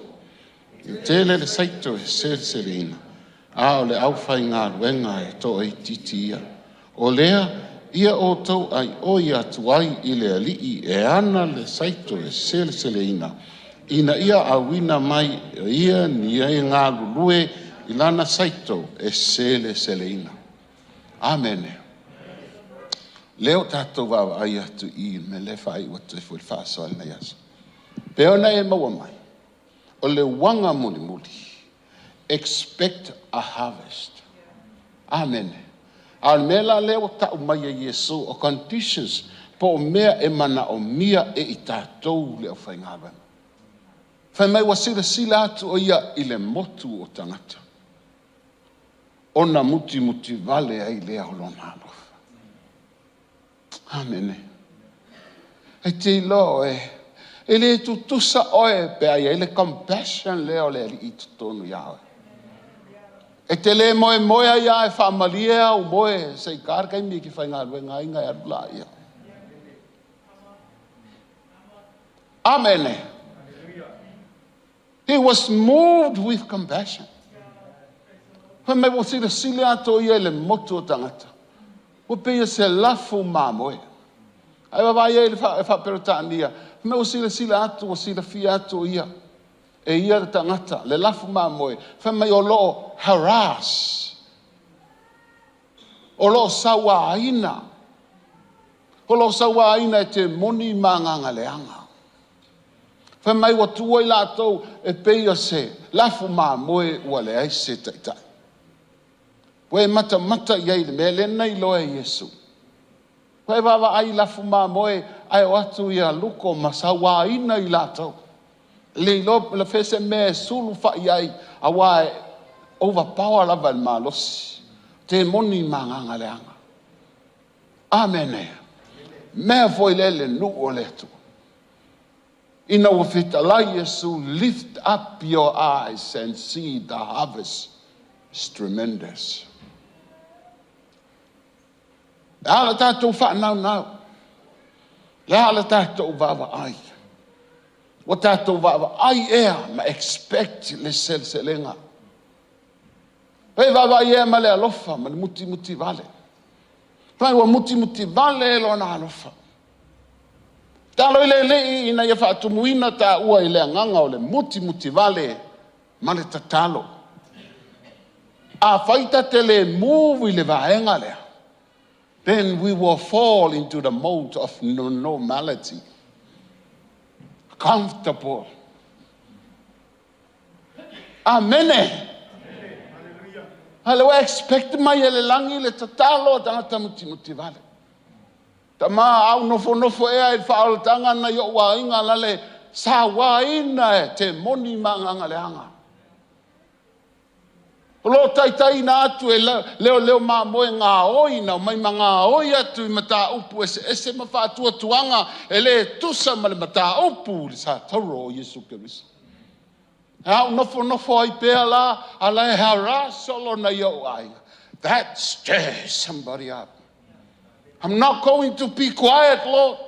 e tele le saito e seleseleina, a o le aufaigaluega e toaitiiti ia. O lea, ia outou aioi atu ai i le Alii e ana le saito e seleseleina, ina ia auina mai e ia ni e galulue i lana saito e seleseleina. Amene. Lea ua tatou vaavaai atu i i le mea lea e faaiu atu ai foi le faasoa i lenei aso. Pei ona e maua mai, o le uaga mulimuli, expect a harvest. Amene. A o le mea la lea ua tau mai e Iesu, o conditions po o mea e manaomia e i tatou le aufaigaluega. Fai mai ua silasila atu o ia i le motu o tagata, ona mutimuti vale ai lea o lona alofa. Amene. E te iloa oe, e le tutusa oe pe a i ai le compassion lea o le Alii i totonu ia oe. E te le moemoe ai lava e faamalie au moe se i ta le taimi e te faigaluega ai ona e alu laia. Amene. He was moved with compassion. Fai mai ua silasila atu o ia i le motu o tagata, ua pei o se lafu mamoe. Ae vaavaai i ai i le faa-Peretania, fai mai ua silasila atu ua silafia atu o ia, e ia le tagata, le lafu mamoe, fai mai o lo o harass, o lo o sauaina, o lo o sauaina e temoni ma agaga leaga. Fai mai ua tuua i latou e pei o se lafu mamoe ua leai se taitai. Ua e matamata i ai i le mea lea na iloa e Iesu? Ua e vaavaai i lafu mamoe ae o atu luko ma sauaina i latou, le iloa po o fea se mea e sulufai i ai, aua e overpower lava e le malosi, temoni ma agaga leaga. Amene. Mea foi lea le nuu o le Atua. Ina ua fetalai Iesu, lift up your eyes and see the harvest is tremendous. Le a le tatou faanaunau? Le a le tatou vaavaai? Ua tatou vaavaai ea ma expect le seleselega? E vaavaai ea ma le alofa ma le mutimuti vale? Fai ua mutimuti vale lona alofa. Tatalo i le Alii ina ia faatumuina taua i le agaga o le mutimuti vale ma le tatalo. Afai ta te le move i le vaega lea, then we will fall into the mode of normality. Comfortable. Amene. A lea ua expect mai e le lagi le tatalo a tagata mutimuti vale. Tama, a ou nofonofo ea i le faaolataga nai ou aiga la le sauaina e temoni ma agaga leaga. O lo o taitaiina atu e leoleo mamoe gaoi na omai ma gaoi atu i mataupu eseese ma faatuatuaga e le tusa ma le mataupu i le satauro o Iesu Keriso. A ou nofonofo ai pea la, a la e harass solo nai ou aiga. That stirs somebody up. I'm not going to be quiet, Lord.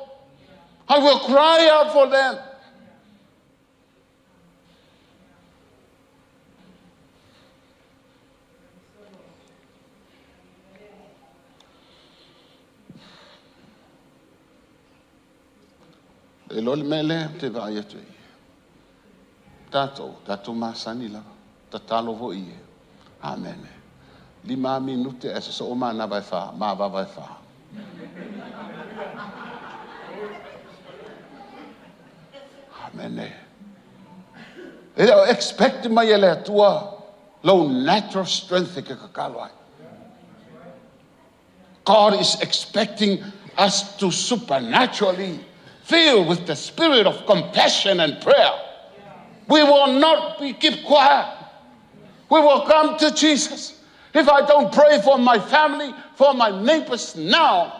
I will cry out for them. E iloa le mea lea ou te vaai atu ai. Tatou, tatou masani lava. Tatalo foi i e. Amene. Lima minute ae sosoo manava e fa, mavava e fa. Amene. E le o expect mai e le Atua lou natural strength e te tatalo ai. God is expecting us to supernaturally fill with the spirit of compassion and prayer. We will not be keep quiet. We will come to Jesus. If I don't pray for my family, for my neighbors now,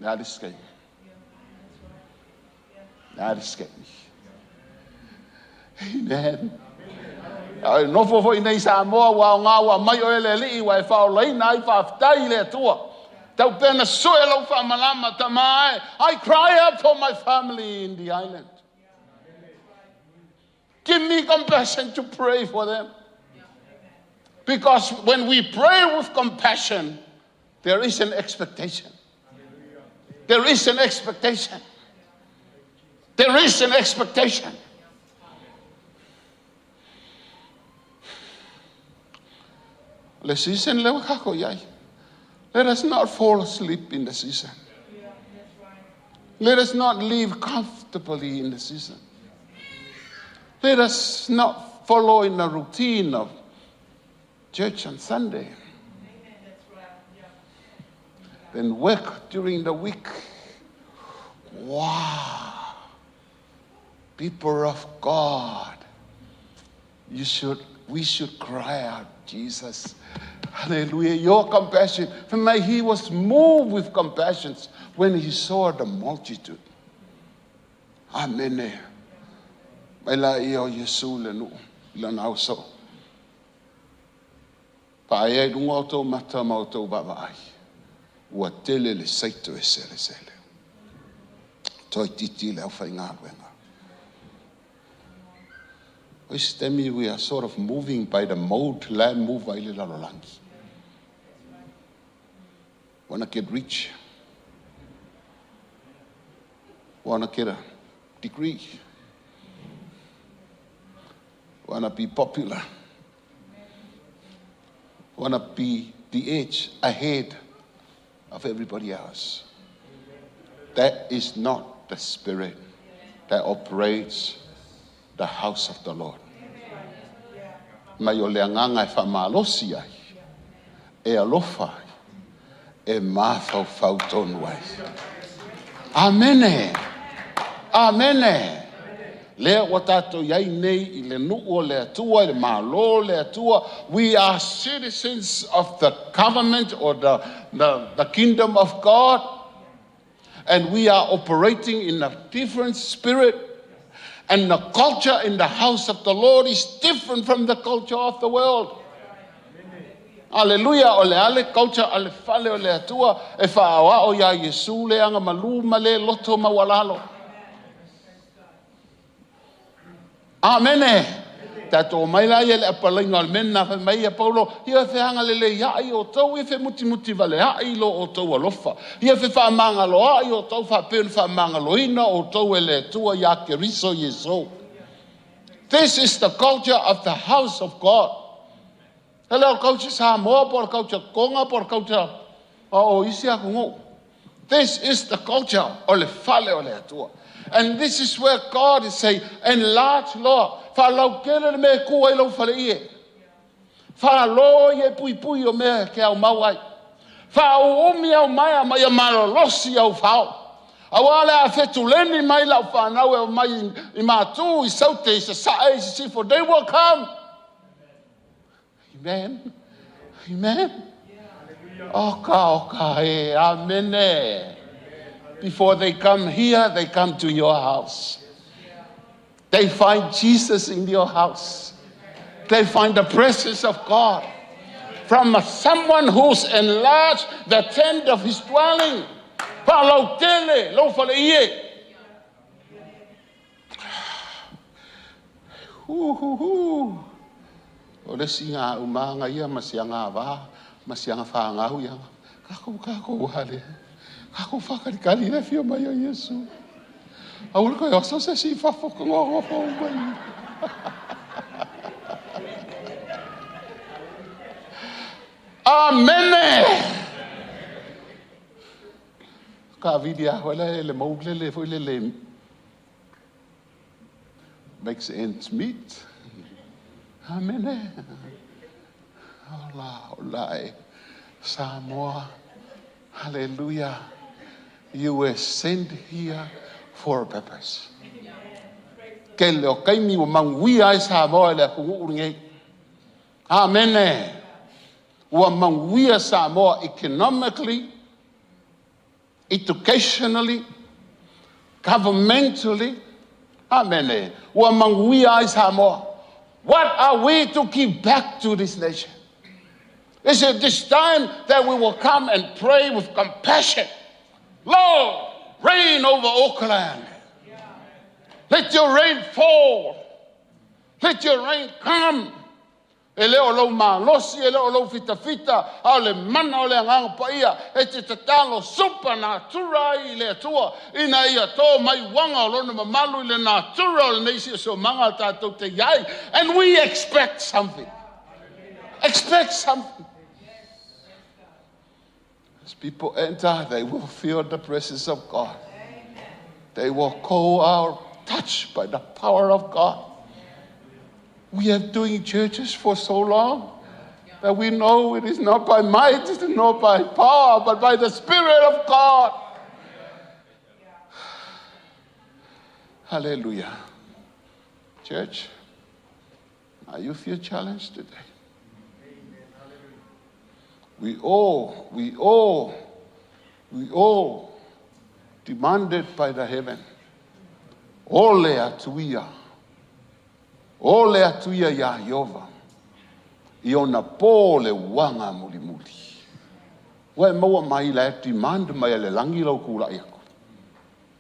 le a le isi taimi? Le a le isi taimi? Amen. A e nofo foi nei Samoa ua aoga ua aumai oe e le Alii ua e faaolaina ai faafetai i le Atua. Tau pea na sue lau faamalama tama e. I cry out for my family in the island. Give me compassion to pray for them. Because when we pray with compassion, there is an expectation. There is an expectation. There is an expectation. Le season lea ua tatou i ai. Let us not fall asleep in the season. Let us not live comfortably in the season. Let us not follow in the routine of church on Sunday. Then work during the week. Wow. People of God, you should, we should cry out, Jesus. Hallelujah. Your compassion. For me, he was moved with compassion when he saw the multitude. Amene. Mai laia o Iesu i le nuu i lana ausoo. Paaia i luga o outou mata ma outou vaavaai, ua tele le saito e selesele. Toaitiiti le aufaigaluega. O isi taimi we are sort of moving by the mode la e move ai le lalolagi. Wanna get rich. Wanna get a degree. Wanna be popular. Wanna be the edge ahead of everybody else. That is not the spirit that operates the house of the Lord. Mai o le agaga e faamalosi ai, e alofa ai, e mafaufau tonu ai. Amene! Amene! Lea ua tatou i ai nei i le nuu o le Atua, i le Malo o le Atua. We are citizens of the government or the, the, the kingdom of God. And we are operating in a different spirit. And the culture in the house of the Lord is different from the culture of the world. Aleluia, o le a le culture a le fale o le Atua e faaoao iā Iesu le aga malū ma le loto maualalo. Amene! Tatou omai la ia i le apalaiga o le mea lena fai mai ia Paulo, ia feagalelei ai outou, ia femutimoti vale ai i lo outou alofa, ia fefaamagaloai outou faapea ona faamagaloina outou e le Atua iā Keriso Iesu. This is the culture of the house of God. E le o le culture Samoa po o le culture Tonga po o le culture o isi atunuu. This is the culture o le fale o le Atua. And this is where God is saying, enlarge Lord, faalautele le mea e tu ai lou faleie. Faalo ia e puipui o mea e ke au mau ai. Faauumi au maea ma ia malolosi au fao. Aua le a fetuleni mai lau fanau e omai i Matu, i Saute, i Sasae, i Sisifo. They will come. Amen. Amen. Oka, oka, e, amene. Before they come here, they come to your house. They find Jesus in your house. They find the presence of God from someone who's enlarged the tent of his dwelling. Faalautele lou faleie. Uhuhu. O le isi gaumaga ia ma si agavā ma si agafāgau ia. Kākou, kākou ale. Kākou whakalikali le whio mai o Iesu. Aua le koe oso se si fafo ka ngoa ngoa mai. Amene! Taavili lava foi lea i le moulele foi lele makes ends meet. Amene. Ola, ola e. Samoa. Hallelujah. You were sent here for a purpose. Tele o taimi ua manuia ai Samoa i le atunuu lenei. Amene. Ua manuia Samoa economically, educationally, governmentally. Amene. Ua manuia ai Samoa. What are we to give back to this nation? Is it this time that we will come and pray with compassion? Lord, reign over Auckland. Let your rain fall. Let your rain come. E le o lou malosi, e le o lou fitafita, a o le mana o le Agaga Paia e te tatalo supernatural ai i le Atua ina ia tō mai uaga o Lona mamalu i le natura o lenei siosiomaga tatou te i ai. And we expect something. Expect something. As people enter, they will feel the presence of God. They will go out touched by the power of God. We have doing churches for so long that we know it is not by might, it is not by power, but by the Spirit of God. Hallelujah. Church, are you feel challenged today? We all, we all, we all demanded by the heaven. Ole atu ia. Ole atu ia iā Ieova i ona pō le uaga mulimuli. Ua e maua mai la e demand mai e le lagi lau tulai atu.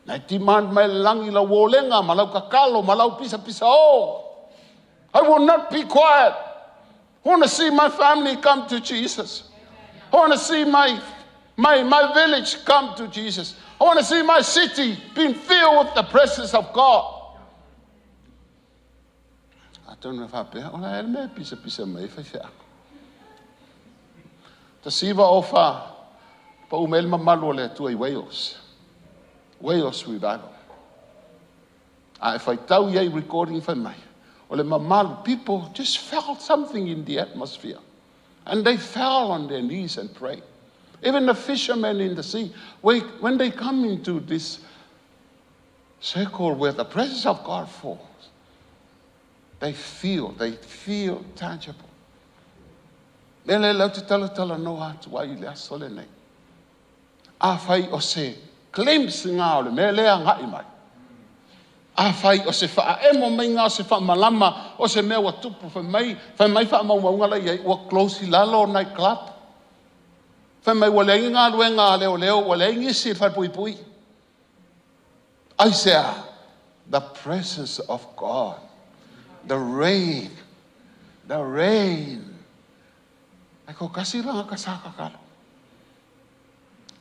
Na e demand mai e le lagi lau olega ma lau tatalo ma lau pisapisaō. I will not be quiet. I want to see my family come to Jesus. I want to see my village come to Jesus. I want to see my city being filled with the presence of God. Atonu e faapea, o la e le mea e pisapisa mai ai faifeau. 1904, pau mai le mamalu o le Atua i Wales. Wales Revival. A e faitau i ai recording fai mai, o le mamalu, people just felt something in the atmosphere. And they fell on their knees and prayed. Even the fishermen in the sea, when they come into this circle where the presence of God falls, they feel tangible. Mea le lau te talatalanoa atu ai i le aso lenei. Afai o se glimpse ngā o le mea lea ngai mai. Afai o se faaemo mai ngā o se faamalama o se mea ua tupu fai mai faamaumauga la i ai ua close i lalo o night club. Fai mai ua leai galuega a leoleo ua leai nisi i le falepuipui. Aisea, the presence of God, the rain, the rain. Ai ko kasi langa ka sa kakalo.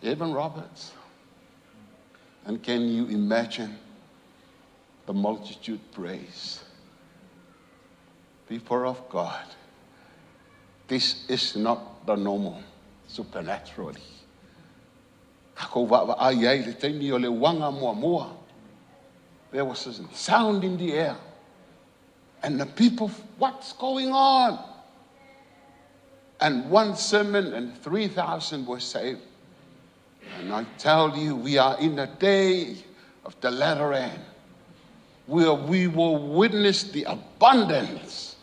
Evan Roberts. And can you imagine the multitude praise? People of God, this is not the normal supernaturally. Takou vaavaai ai le taimi o le uaga muamua. There was a sound in the air. And the people, what's going on? And one sermon and 3,000 were saved. And I tell you, we are in the day of the latter end, where we will witness the abundance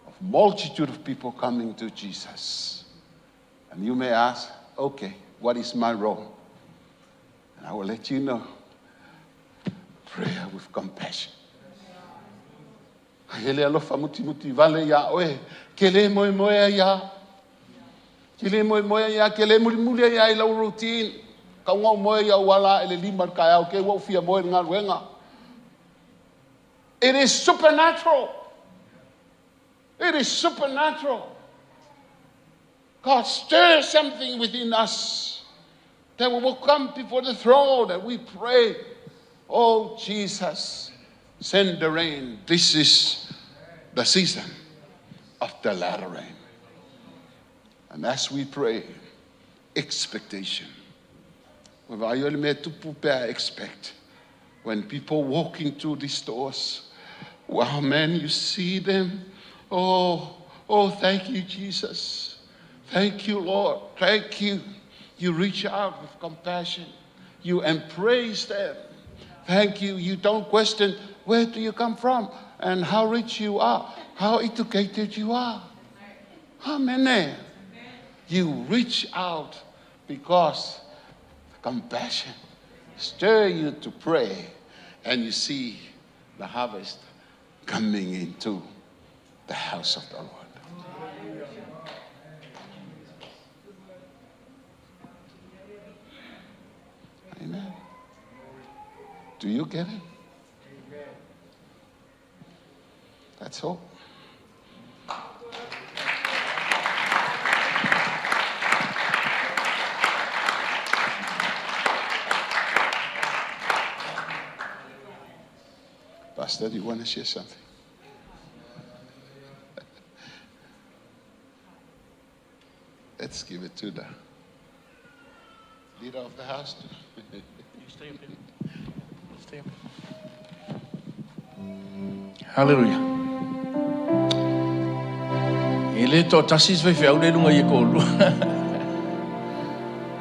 of multitude of people coming to Jesus. And you may ask, okay, what is my role? And I will let you know. Prayer with compassion. Ai ele alofa mutimuti vale ia oe. Ke le moemoe ia. Ke le moemoe ia, ke le mulimuli ia i lau routine. Kau ngau moe ia wala e le lima le kai au ke ua ufia moe le galuega. It is supernatural. It is supernatural. God stirs something within us that we will come before the throne and we pray, Oh Jesus, send the rain. This is the season of the latter rain. And as we pray, expectation. Ua vaai o le mea tupu pe a expect. When people walk into these stores, wow, man, you see them. Oh, oh, thank you, Jesus. Thank you, Lord. Thank you. You reach out with compassion. You embrace them. Thank you. You don't question where do you come from and how rich you are, how educated you are. Amen. You reach out because compassion stir you to pray, and you see the harvest coming into the house of the Lord. Amen. Do you get it? That's all. Pastor, do you want to share something? Let's give it to the leader of the house. You stay up here. Stay up here. Hallelujah. E le toatasi se faifeau le luga i e koʻulua.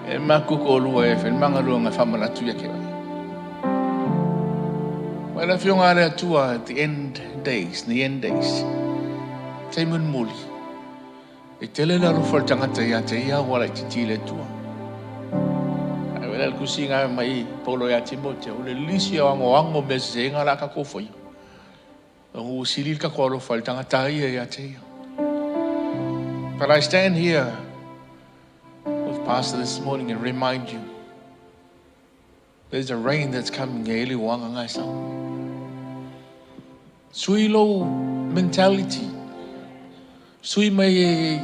E maku koʻulua e fai le magaluega e faamanatu ia te oe. Mai le Afioga a le Atua at the end days, in the end days, taimi mulimuli, e tele le alofa o le tagata ia te ia ua laitiiti i le Atua. Ae wela le tusiga mai Paulo ia Timote, o le lisi o agoago o mea sesega o le a tatou faia. Ua sili le tatou alofa i le tagata ia ia te ia. But I stand here with Pastor this morning and remind you there's a rain that's coming e ili uanga ngai sau. Sui lou mentality. Sui mai e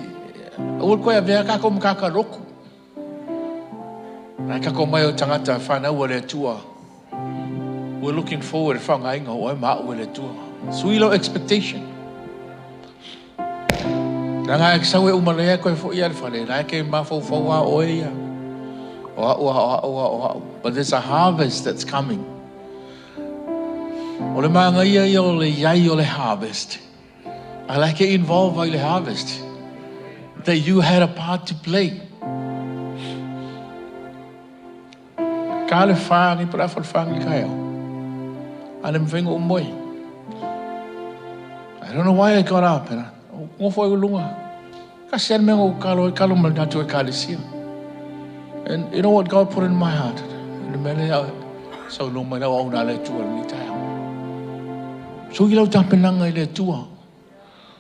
aua koe avea kako ma kaka roku. Ai kako mai o tangata whanau a le Atua. We're looking forward e whangainga o e maau e le Atua. Sui lou expectation. Ranga e sau e umalea koe fo ia le whare. Lai ke mawhau a oe ia. O au, o au, o au. But there's a harvest that's coming. O le maga ia ia o le iai o le harvest. I like it involved i le harvest. That you had a part to play. Ka le whāngi, pa le whāngi kai au. Ane mwhenga o moi. I don't know why I got up. And I, ngofo e lunga. Ka se me ngo kalo e kalo mal natu e kalesia. And you know what God put in my heart? Le mele au sau no mai lau au na le tua le tai. So i lau tapenanga i le tua.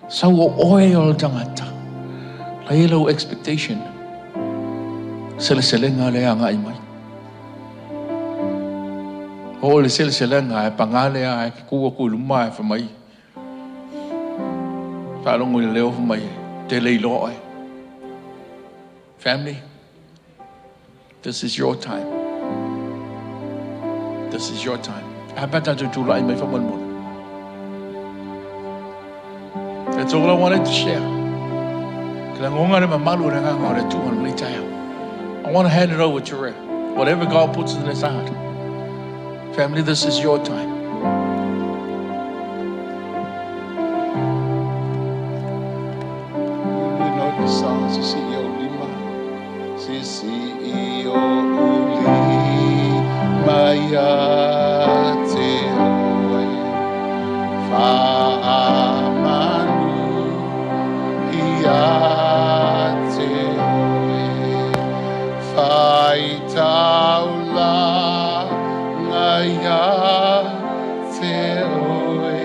Sau o oe o le tangata. Lai lau expectation. Seleselenga le anga i mai. O le seleselenga e pangale a e kua ku luma e whamai. Whaalongo i le leo whamai. Te lei loa e. Family, this is your time. This is your time. A tatou tulai mai faamolemole. That's all I wanted to share. Ke lagonga le mamalu o le agaga o le Atua lenei taeao. I want to hand it over to Ray. Whatever God puts in his heart. Family, this is your time. You know the song, Sisi i ou lima. Sisi i ou lima ia te oe. Faamanu ia te oe. Faitaulaga ia te oe.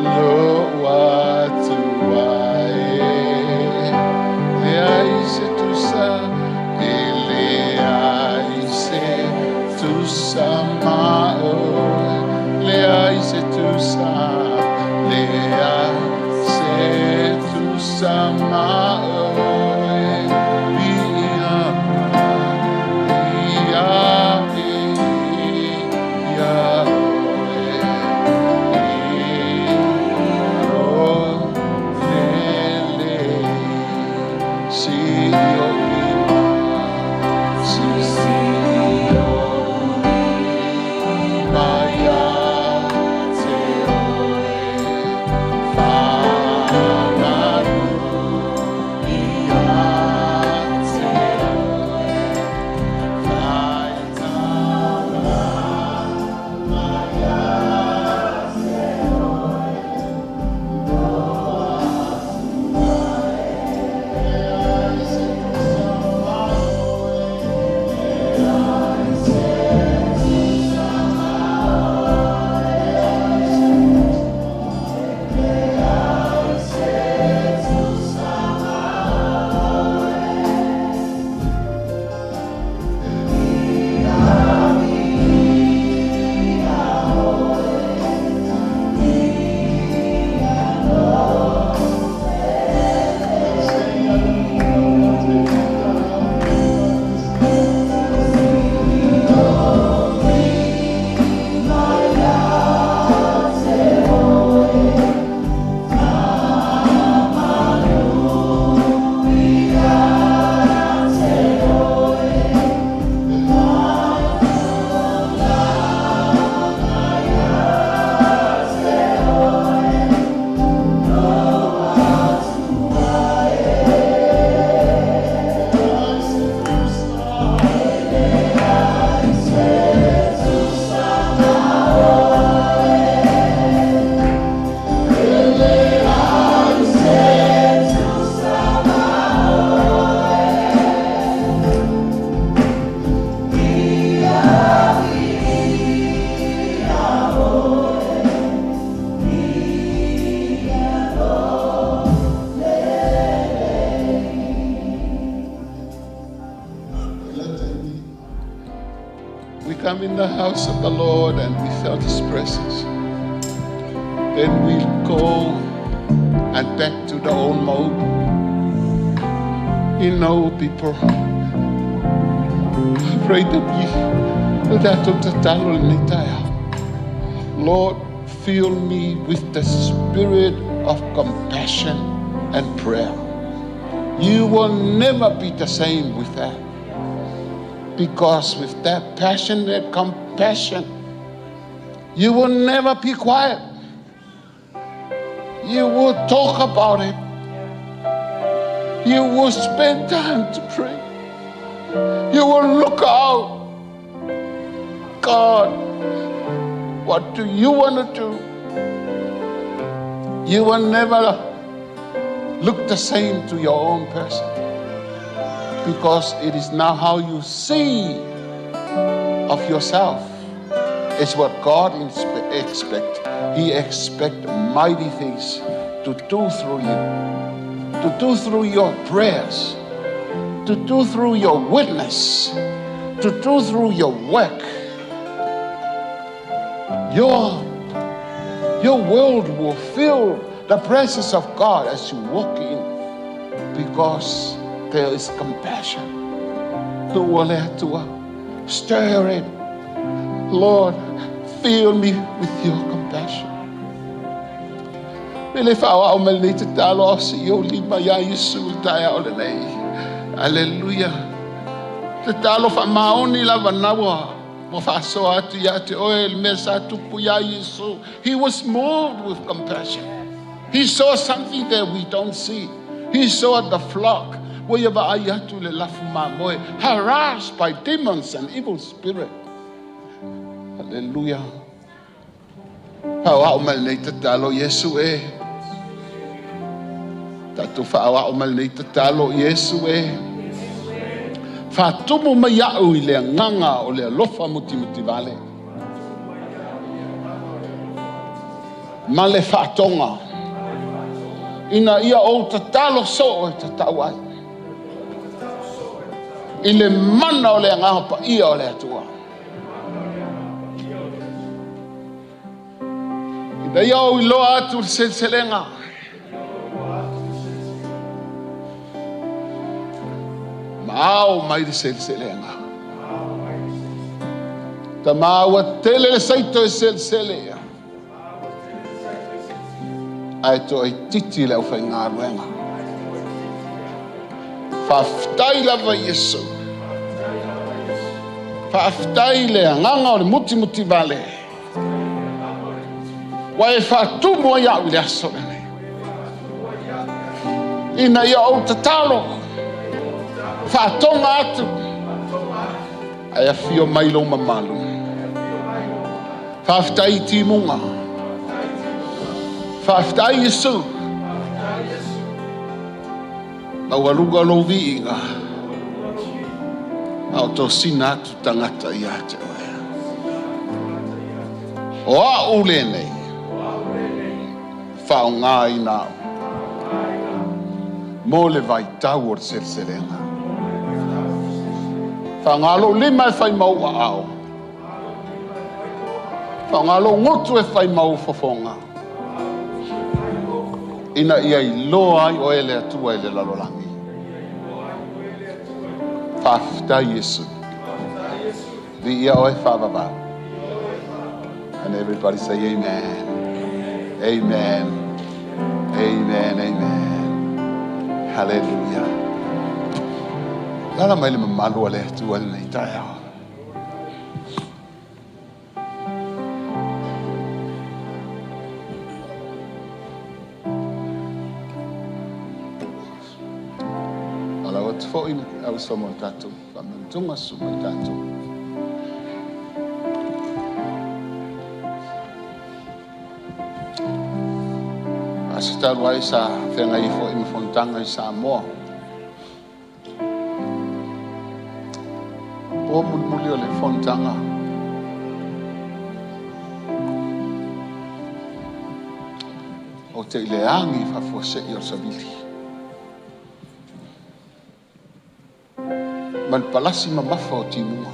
Lou Atua e. Leai se tusa e in the house of the Lord and we felt His presence. Then we go and back to the old mode. You know, people, I pray that you, that Lord, fill me with the spirit of compassion and prayer. You will never be the same with that. Because with that passionate compassion, you will never be quiet. You will talk about it. You will spend time to pray. You will look out. God, what do you want to do? You will never look the same to your own person because it is now how you see of yourself. It's what God expects. He expects mighty things to do through you, to do through your prayers, to do through your witness, to do through your work. Your world will feel the presence of God as you walk in because there is compassion. Stir it. Lord, fill me with your compassion. Me le faaoao mai lenei tatalo a o se'i ou lima iā Iesu i le taeao lenei. Aleluia. Tatalo faamaoni lava na ua faasoa atu ia te oe le mea sa tupu iā Iesu. He was moved with compassion. He saw something that we don't see. He saw the flock. Ua ia vaai atu le lafu mamoe, harassed by demons and evil spirit. Hallelujah. Faaoao mai lenei tatalo Iesu e. Tatou faaoao mai lenei tatalo Iesu e. Faatumu mai au i le agaga o le alofa mutimutivale. Ma le faatoga. Ina ia ou tatalo soo e tatau ai. I le mana o le agaga paia o le Atua. Ina ia ou iloa atu le seleselega. Ma ao mai le seleselega. Tama ua tele le saito e selesele ia. Ae toaitiiti le aufaigaluega. Faafetai lava Iesu. Faafetai le agaga o le mutimutivale. Ua e faatumu ai au i le aso lenei. Ina ia ou tatalo, faatoga atu, ae afio mai lou mamalu. Faafetai i timuga. Faafetai Iesu. Maualuga lou viiga. A o tosina atu tagata ia te oe. O au lenei, faaaogaina au mo le vaitau o le seleselega. Faaaoga lou lima e fai ma ou aao. Faaaoga lou gutu e fai ma ou fofoga. Ina ia iloa ai oe le Atua i le lalolagi. Faafetai Iesu. Viia oe faavavau. And everybody say amen. Amen. Amen. Amen. Hallelujah. Alaala mai le mamalu o le Atua lenei taeao. Faatalofa atu foi au uso mo le tatou faamanatuga susu mai tatou. A se talu ai sa feagai foi ma fonotaga i Samoa. Po mulimuli o le fonotaga ou te i le agi faafuasei o le savili. Ma le palasi mamafa o timuga.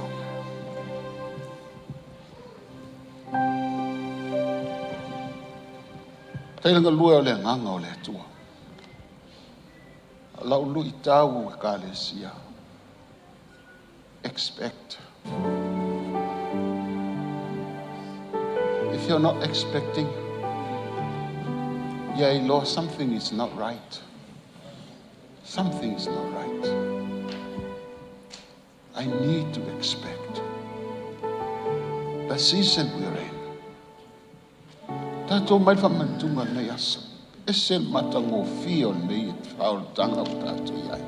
Faafetai le galue o le Agaga o le Atua. O lau luitau Ekalesia, expect. If you're not expecting, ia iloa something is not right. Something is not right. I need to expect. The season we're in. Tatou mai le faamanatuga lenei aso. Ese le matagofie o lenei faaolataga ua tatou i ai.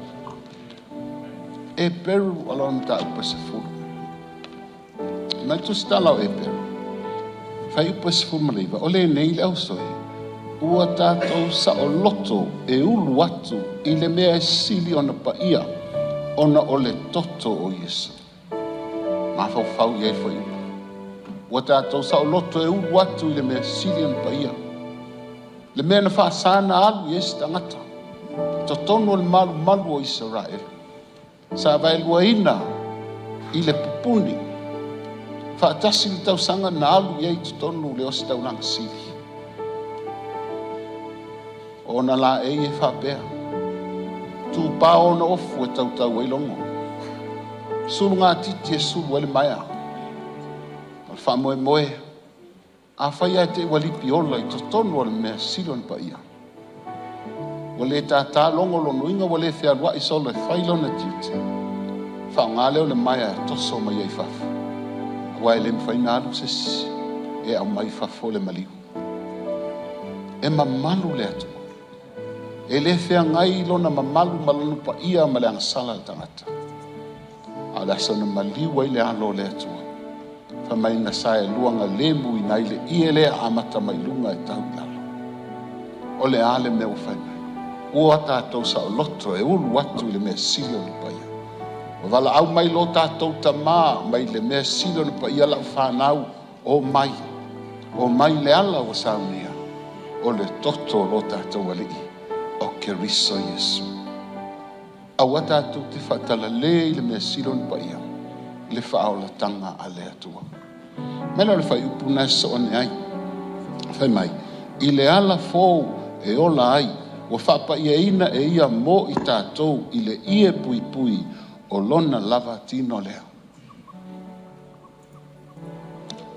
Eperu o lona mataupu e 10. Mai le tusitala o Eperu, fuaiupu e 19, o lenei le ausoe, ua tatou saoloto e ulu atu i le mea e sili ona paia ona o le toto o Iesu. Mafaufau i ai le fuaiupu. Ua tatou saoloto e ulu atu i le mea sili ona paia. Le mea na faasa na alu i ai se tagata. Totonu o le malumalu o Isaraelu. Sa vaeluaina i le pupuni. Faatasi le tausaga na alu i ai i totonu le ositaulaga sili. O ona laei e faapea. Tupao ona ofu e tautau ai logo. Sulugatiti e sulu ai le maea. O le faamoemoe, afai ae te i ua lipi ola i totonu o le mea sili ona paia. Ua le tātā logo lona uiga ua le fealuai solo e fai lona tiute. Faaaoga lea o le maea e toso mai ai fafo. Aua e le mafai ona alu se isi e aumai fafo le maliu. E mamalu le Atua. E le feagai lona mamalu ma lona paia ma le agasala a le tagata. A o le aso na maliu ai le alo o le Atua. Fai mai na saelua galemuina ai le ie lea amata mai luga e tau i lalo. O le a le mea ua fai mai? Ua tatou saoloto e ulu atu i le mea sili ona paia. Ua valaau mai lo tatou Tama mai le mea sili ona paia lau fanau, o mai. O mai le ala ua saunia, o le toto o lo tatou Alii, o Keriso Iesu. Aua tatou te faatalale i le mea sili ona paia, i le faaolataga a le Atua. Mai lea o le fuaiupu na e sosoo ane ai. Fai mai, i le ala fou e ola ai, ua faapaiaina e ia mo i tatou i le ie puipui o lona lava tino lea.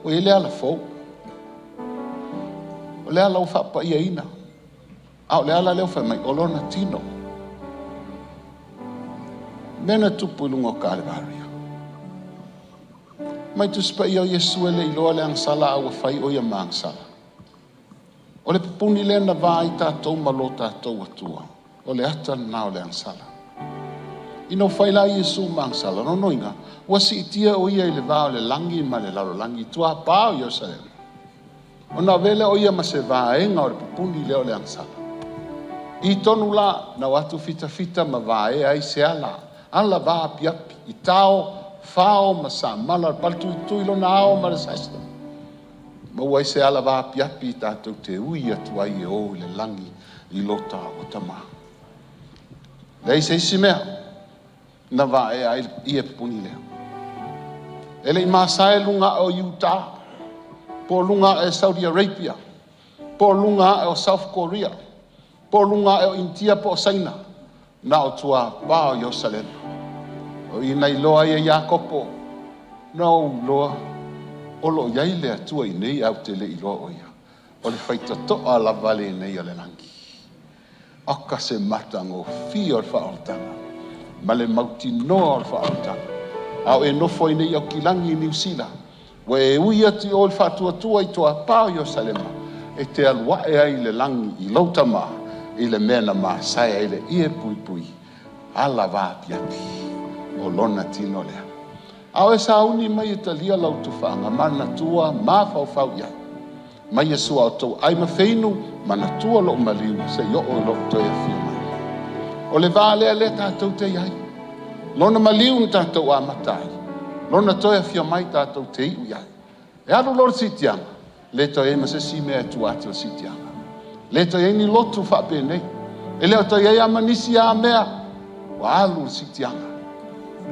Ua i ai le ala fou. O le ala ua faapaiaina. A o le ala lea ua fai mai, o lona tino. Mea na tupu i luga o Kalevaria. Mai Tusi Paia o Iesu e le iloa le agasala a ua fai o ia ma agasala. O le pupuni lea na va ai tatou ma lo tatou Atua. O le ata lena o le agasala. Ina ua fai la Iesu ma agasala, lona uiga, ua siitia o ia i le va o le lagi ma le lalolagi, i tuapā o Ierusalema. Ona avea lea o ia ma se vaega o le pupuni lea o le agasala. I tonu la, na o atu fitafita ma vaea ai se ala, ala va apiapi, i tao, fao ma samala, o le paletuitui lona ao ma le sasa. Maua ai se ala va apiapi tatou te ui atu ai e o i le lagi i lo taua Tama. Leai se isi mea na vaea ai le ie pupuni lea. E le i masae luga ae o Utah, po o luga ae o Saudi Arabia, po o luga ae o South Korea, po o luga ae o Initia po o Saina, na o tuapā o Ierusalema. O i na iloa ai e Iakopo, na ou iloa o lo o i ai le Atua i inei ae ou te le i iloa o ia. O le faitotoa lava lenei o le lagi. Oka se matagofie o le faaolataga ma le mautinoa o le faaolataga. A o e nofo ai nei i Aukilagi i Niu Sila, ua e ui atu i o i le faatuatua i tuapā o Ierusalema, e te alu ae ai i le lagi i lou Tama, i le mea na masae ai le ie puipui, ala va apiapi o lona tino lea. A o e sauni mai e talia lau tufaaga, manatua mafaufau i ai. Mai Iesu a outou ai ma feinu, manatua lou maliu seia oo i lou toe afio mai. O le va lea lea tatou te i ai. Lona maliu na tatou amata ai, lona toe afio mai tatou te iu i ai. E alu loa le siitiaga, le toe i ai ma se isi mea e tua atu o le siitiaga. Le toe i ai ni lotu faapenei. E le o toe i ai lava ma nisi a mea, ua alu le siitiaga.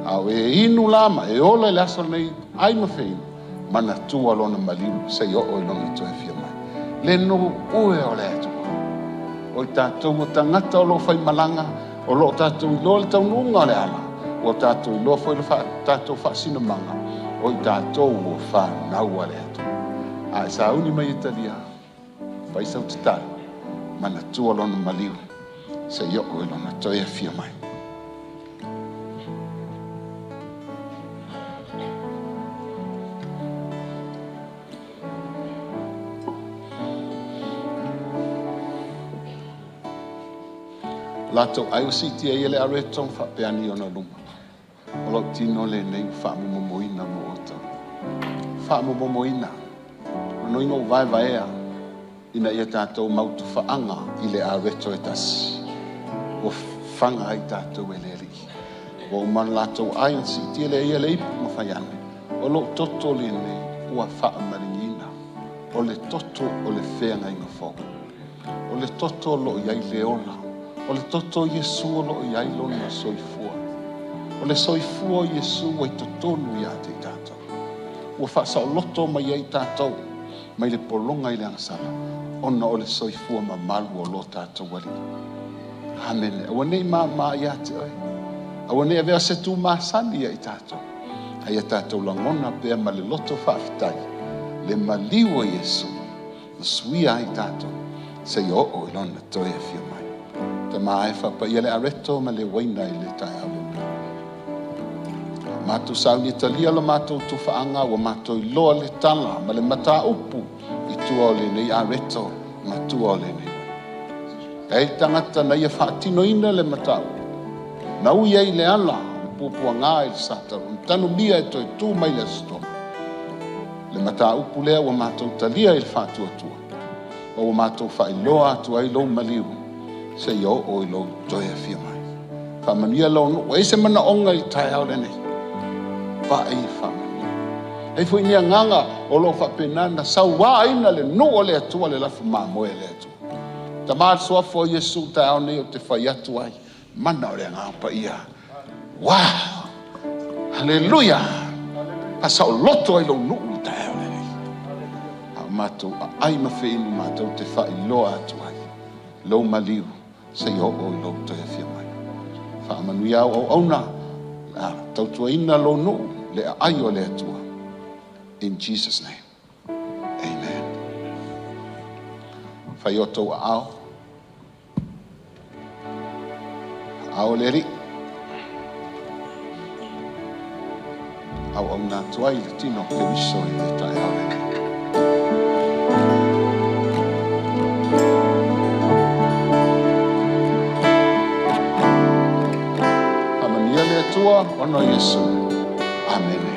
A o e inu la ma e ola i le aso lenei, ai ma feinu, manatua lona maliu seia oo i lona toe afio mai. Le nu'u oe o le Atua. O i tatou o tagata o lo o faimalaga, o lo o tatou iloa le taunuuga o le ala, ua tatou iloa foi le tatou faasinomaga, o i tatou o fanau a le Atua. A e sauni mai e talia, fai sau tatalo, manatua Lona maliu seia oo i Lona toe afio mai. Latou ai ua siitia ia le areto ma faapea ane i ona luma. O lou tino lenei ua faamomomoina mo outou. Faamomomoina. O lona uiga ua vaevaea ina ia tatou mautufaaga i le areto e tasi. Ua faga ai tatou e le Alii. Ua uma ona latou ai ona siitia lea e ia le ipu ma fai ane, o lou toto lenei ua faamaligiina. O le toto o le feagaiga fou. O le toto o lo o i ai le ola. O le toto o Iesu o lo o i ai lona soifua. O le soifua o Iesu ua i totonu ia te i tatou. Ua faasaoloto mai ai tatou mai le pologa i le agasala, ona o le soifua mamalu o lo tatou Alii. Amene. Aua ne i māmā ia te oe. Aua ne i avea se tu masani ia i tatou. A ia tatou lagona pea ma le loto faafetai, le maliu o Iesu, na suia ai tatou, seia oo i Lona toe afio mai. Tama e, faapaia le areto ma le uaina i le taeao lenei. Matou sauni e talia la matou tufaaga, ua matou iloa le tala ma le mataupu i tua o lenei areto ma tua o lenei uaina. E i ai tagata na ia faatinoina le mataupu, na ui ai i le ala le puapuaga i le Satalo, na tanumia e toe tu mai le Aso Tolu. Le mataupu lea ua matou talia i le faatuatua, ma ua matou faailoa atu ai lou maliu seia oo i lou toe afio mai. Faamanuia lou nuu. Ua i ai se manaoga i le taeao lenei, pae ia faamanuia. E i ai foi ni agaga o lo o faapena ona sauaina le nuu o le Atua, le lafu mamoe a le Atua. Tama, i le suafa o Iesu taeao nei ou te fai atu ai, mana o le Agaga Paia. Wow! Haleluia! Faasaoloto ai lou nuu i le taeao lenei. A o matou aai ma feinu matou te faailoa atu ai lou maliu seia oo i lou toe afio mai. Faamanuia au auauna, a tautuaina lou nuu, le aai o le Atua. In Jesus' name. Amen. Fai o tou aao. Aao o le Alii. Auauna atu ai le tino o Keriso i le taeao lenei. Faamanuia le Atua ona o Iesu. Amene.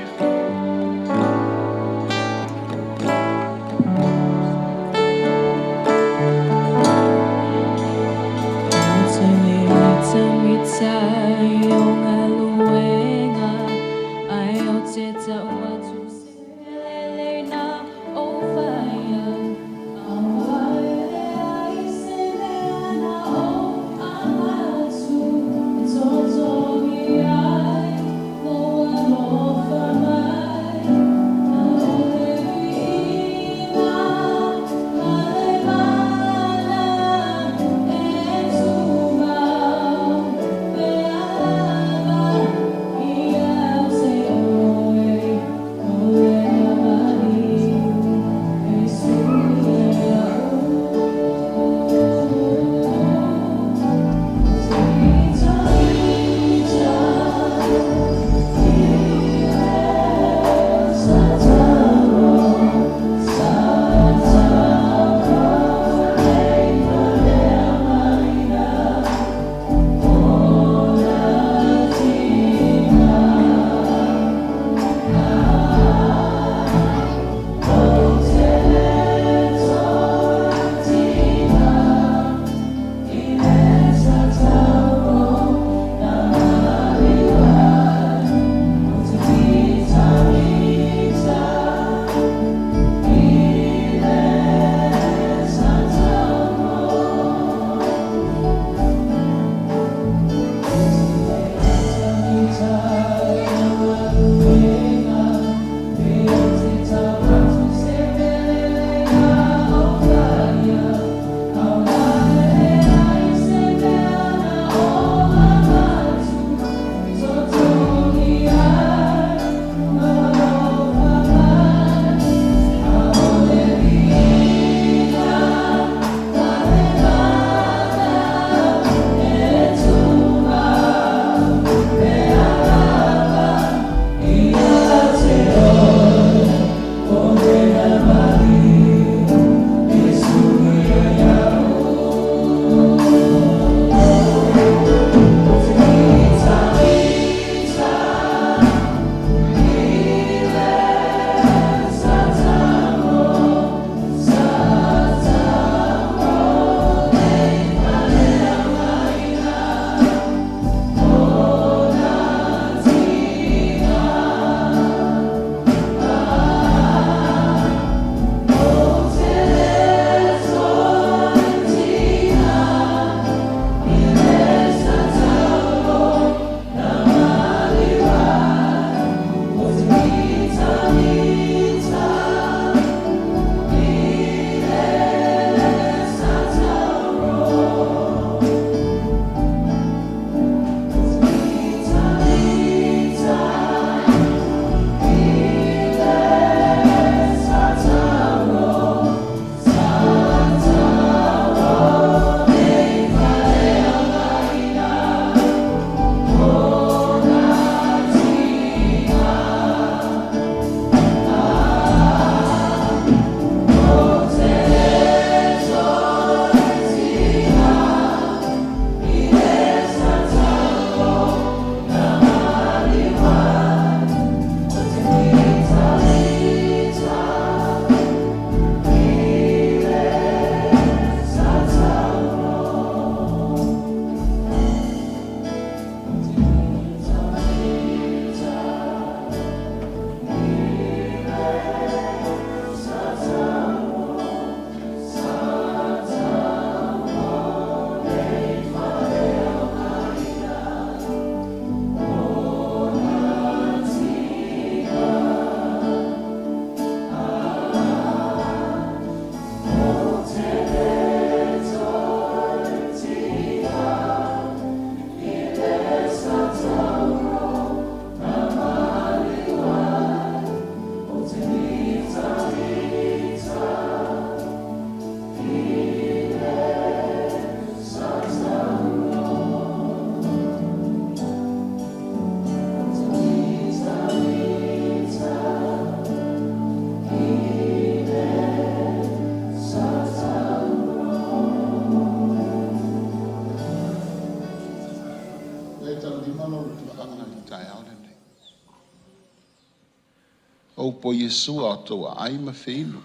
upu a Iesu, A outou aai ma feinu,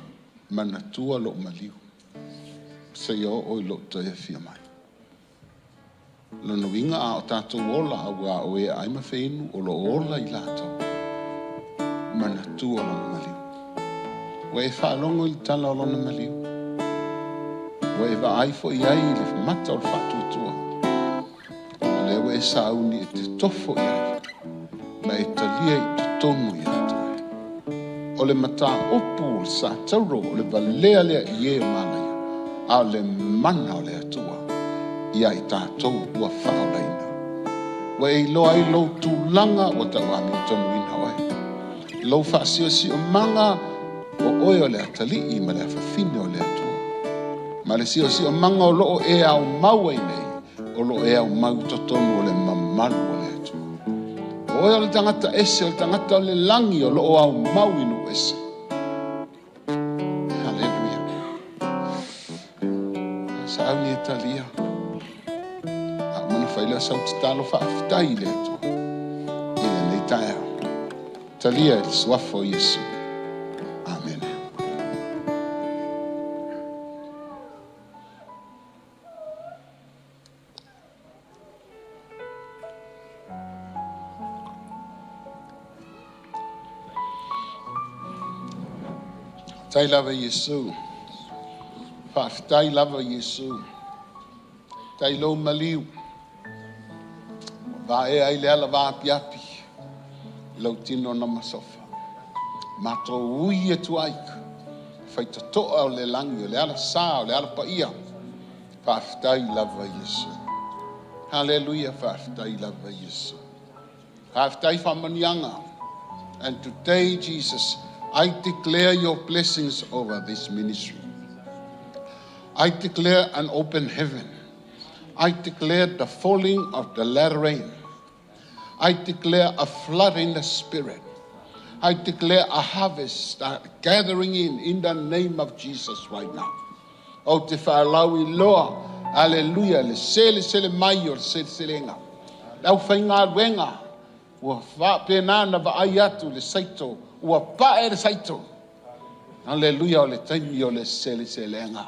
manatua lou maliu, seia oo i lou toe afio mai. Lona uiga a o tatou ola, auā o e aai ma feinu o lo o ola i latou, manatua lona maliu. Ua e faalogo i le tala o lona maliu? Ua e vaai foi i ai i le mata o le faatuatua? O lea ua e sauni e te tofo i ai ma e talia i totonu ia te oe. O le mataupu o le satauro, o le valea lea i e o manaia, a o le mana o le Atua ia i tatou ua faaolaina. Ua e iloa ai lou tulaga ua tauamiotonuina oe. Lou faasiosiomanga o oe o le atalii ma le afafine o le Atua. Ma le siosiomaga o lo o e aumau ai nei, o lo o e aumau i totonu o le mamalu o le Atua. O oe o le tagata ese, o le tagata o le lagi o lo o aumau i nuu ese. Haleluia. Sauni e talia. A uma ona fai lea o sau tatalo faafetai i le Atua i lenei taeao. Talia i le suafa o Iesu. Amene. Faafetai lava Iesu. Faafetai lava Iesu. Faafetai i lou maliu. Ua vaea ai le ala vaapiapi i lou tino na masofa. Matou ui atu ai, faitotoa o le lagi, o le ala sa, o le ala paia. Faafetai lava Iesu. Haleluia, faafetai lava Iesu. Faafetai faamanuiaga. And today, Jesus, I declare your blessings over this ministry. I declare an open heaven. I declare the falling of the latter rain. I declare a flood in the spirit. I declare a harvest gathering in the name of Jesus right now. Ou te faalauiloa, aleluia, le selesele mai o le seleselega. Le aufaigaluega ua faapena na vaai atu le saito, ua pae le saito. Aleluia, o le taimi o le seleselega.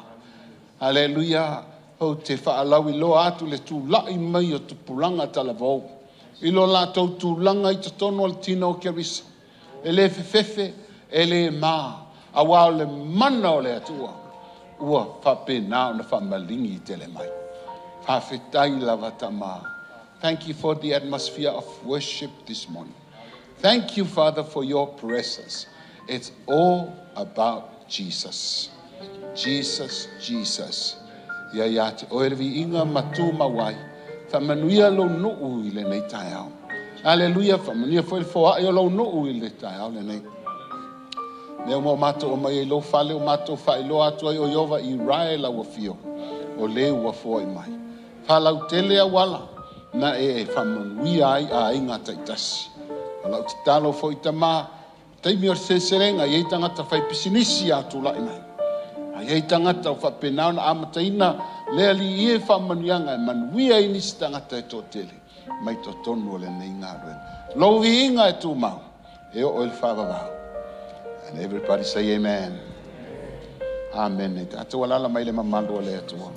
Aleluia, ou te faalauiloa atu le tulai mai o tupulaga talavou i lo latou tulaga i totonu o le tino o Keriso. E le fefefe, e le ma, auā o le mana o le Atua ua faapena ona faamaligi tele mai. Faafetai lava Tama. Thank you for the atmosphere of worship this morning. Thank you, Father, for your presence. It's all about Jesus. Jesus, Jesus. Ia ia te oe le viiga ma tu mau ai. Faamanuia lou nuu i lenei taeao. Aleluia, faamanuia foi le foai o lou nuu i le taeao lenei. Mea uma o matou aumai ai i lou fale, o matou faailoa atu ai o Ieova i rae lau afio, o le ua foai mai. Faalautele auala na e faamanuia ai aiga taitasi. O lau tatalo foi Tama, taimi o le seleselega, e i ai tagata faipisinisi a tulai mai. A i ai tagata o faapena ona amataina le Alii e faamanuiaga e manuia ai nisi tagata e toatele mai totonu o lenei galuega. Lou viiga e tumau e oo i le faavavau. And everybody say amen. Amen. Tatou alaala mai le mamalu o le Atua.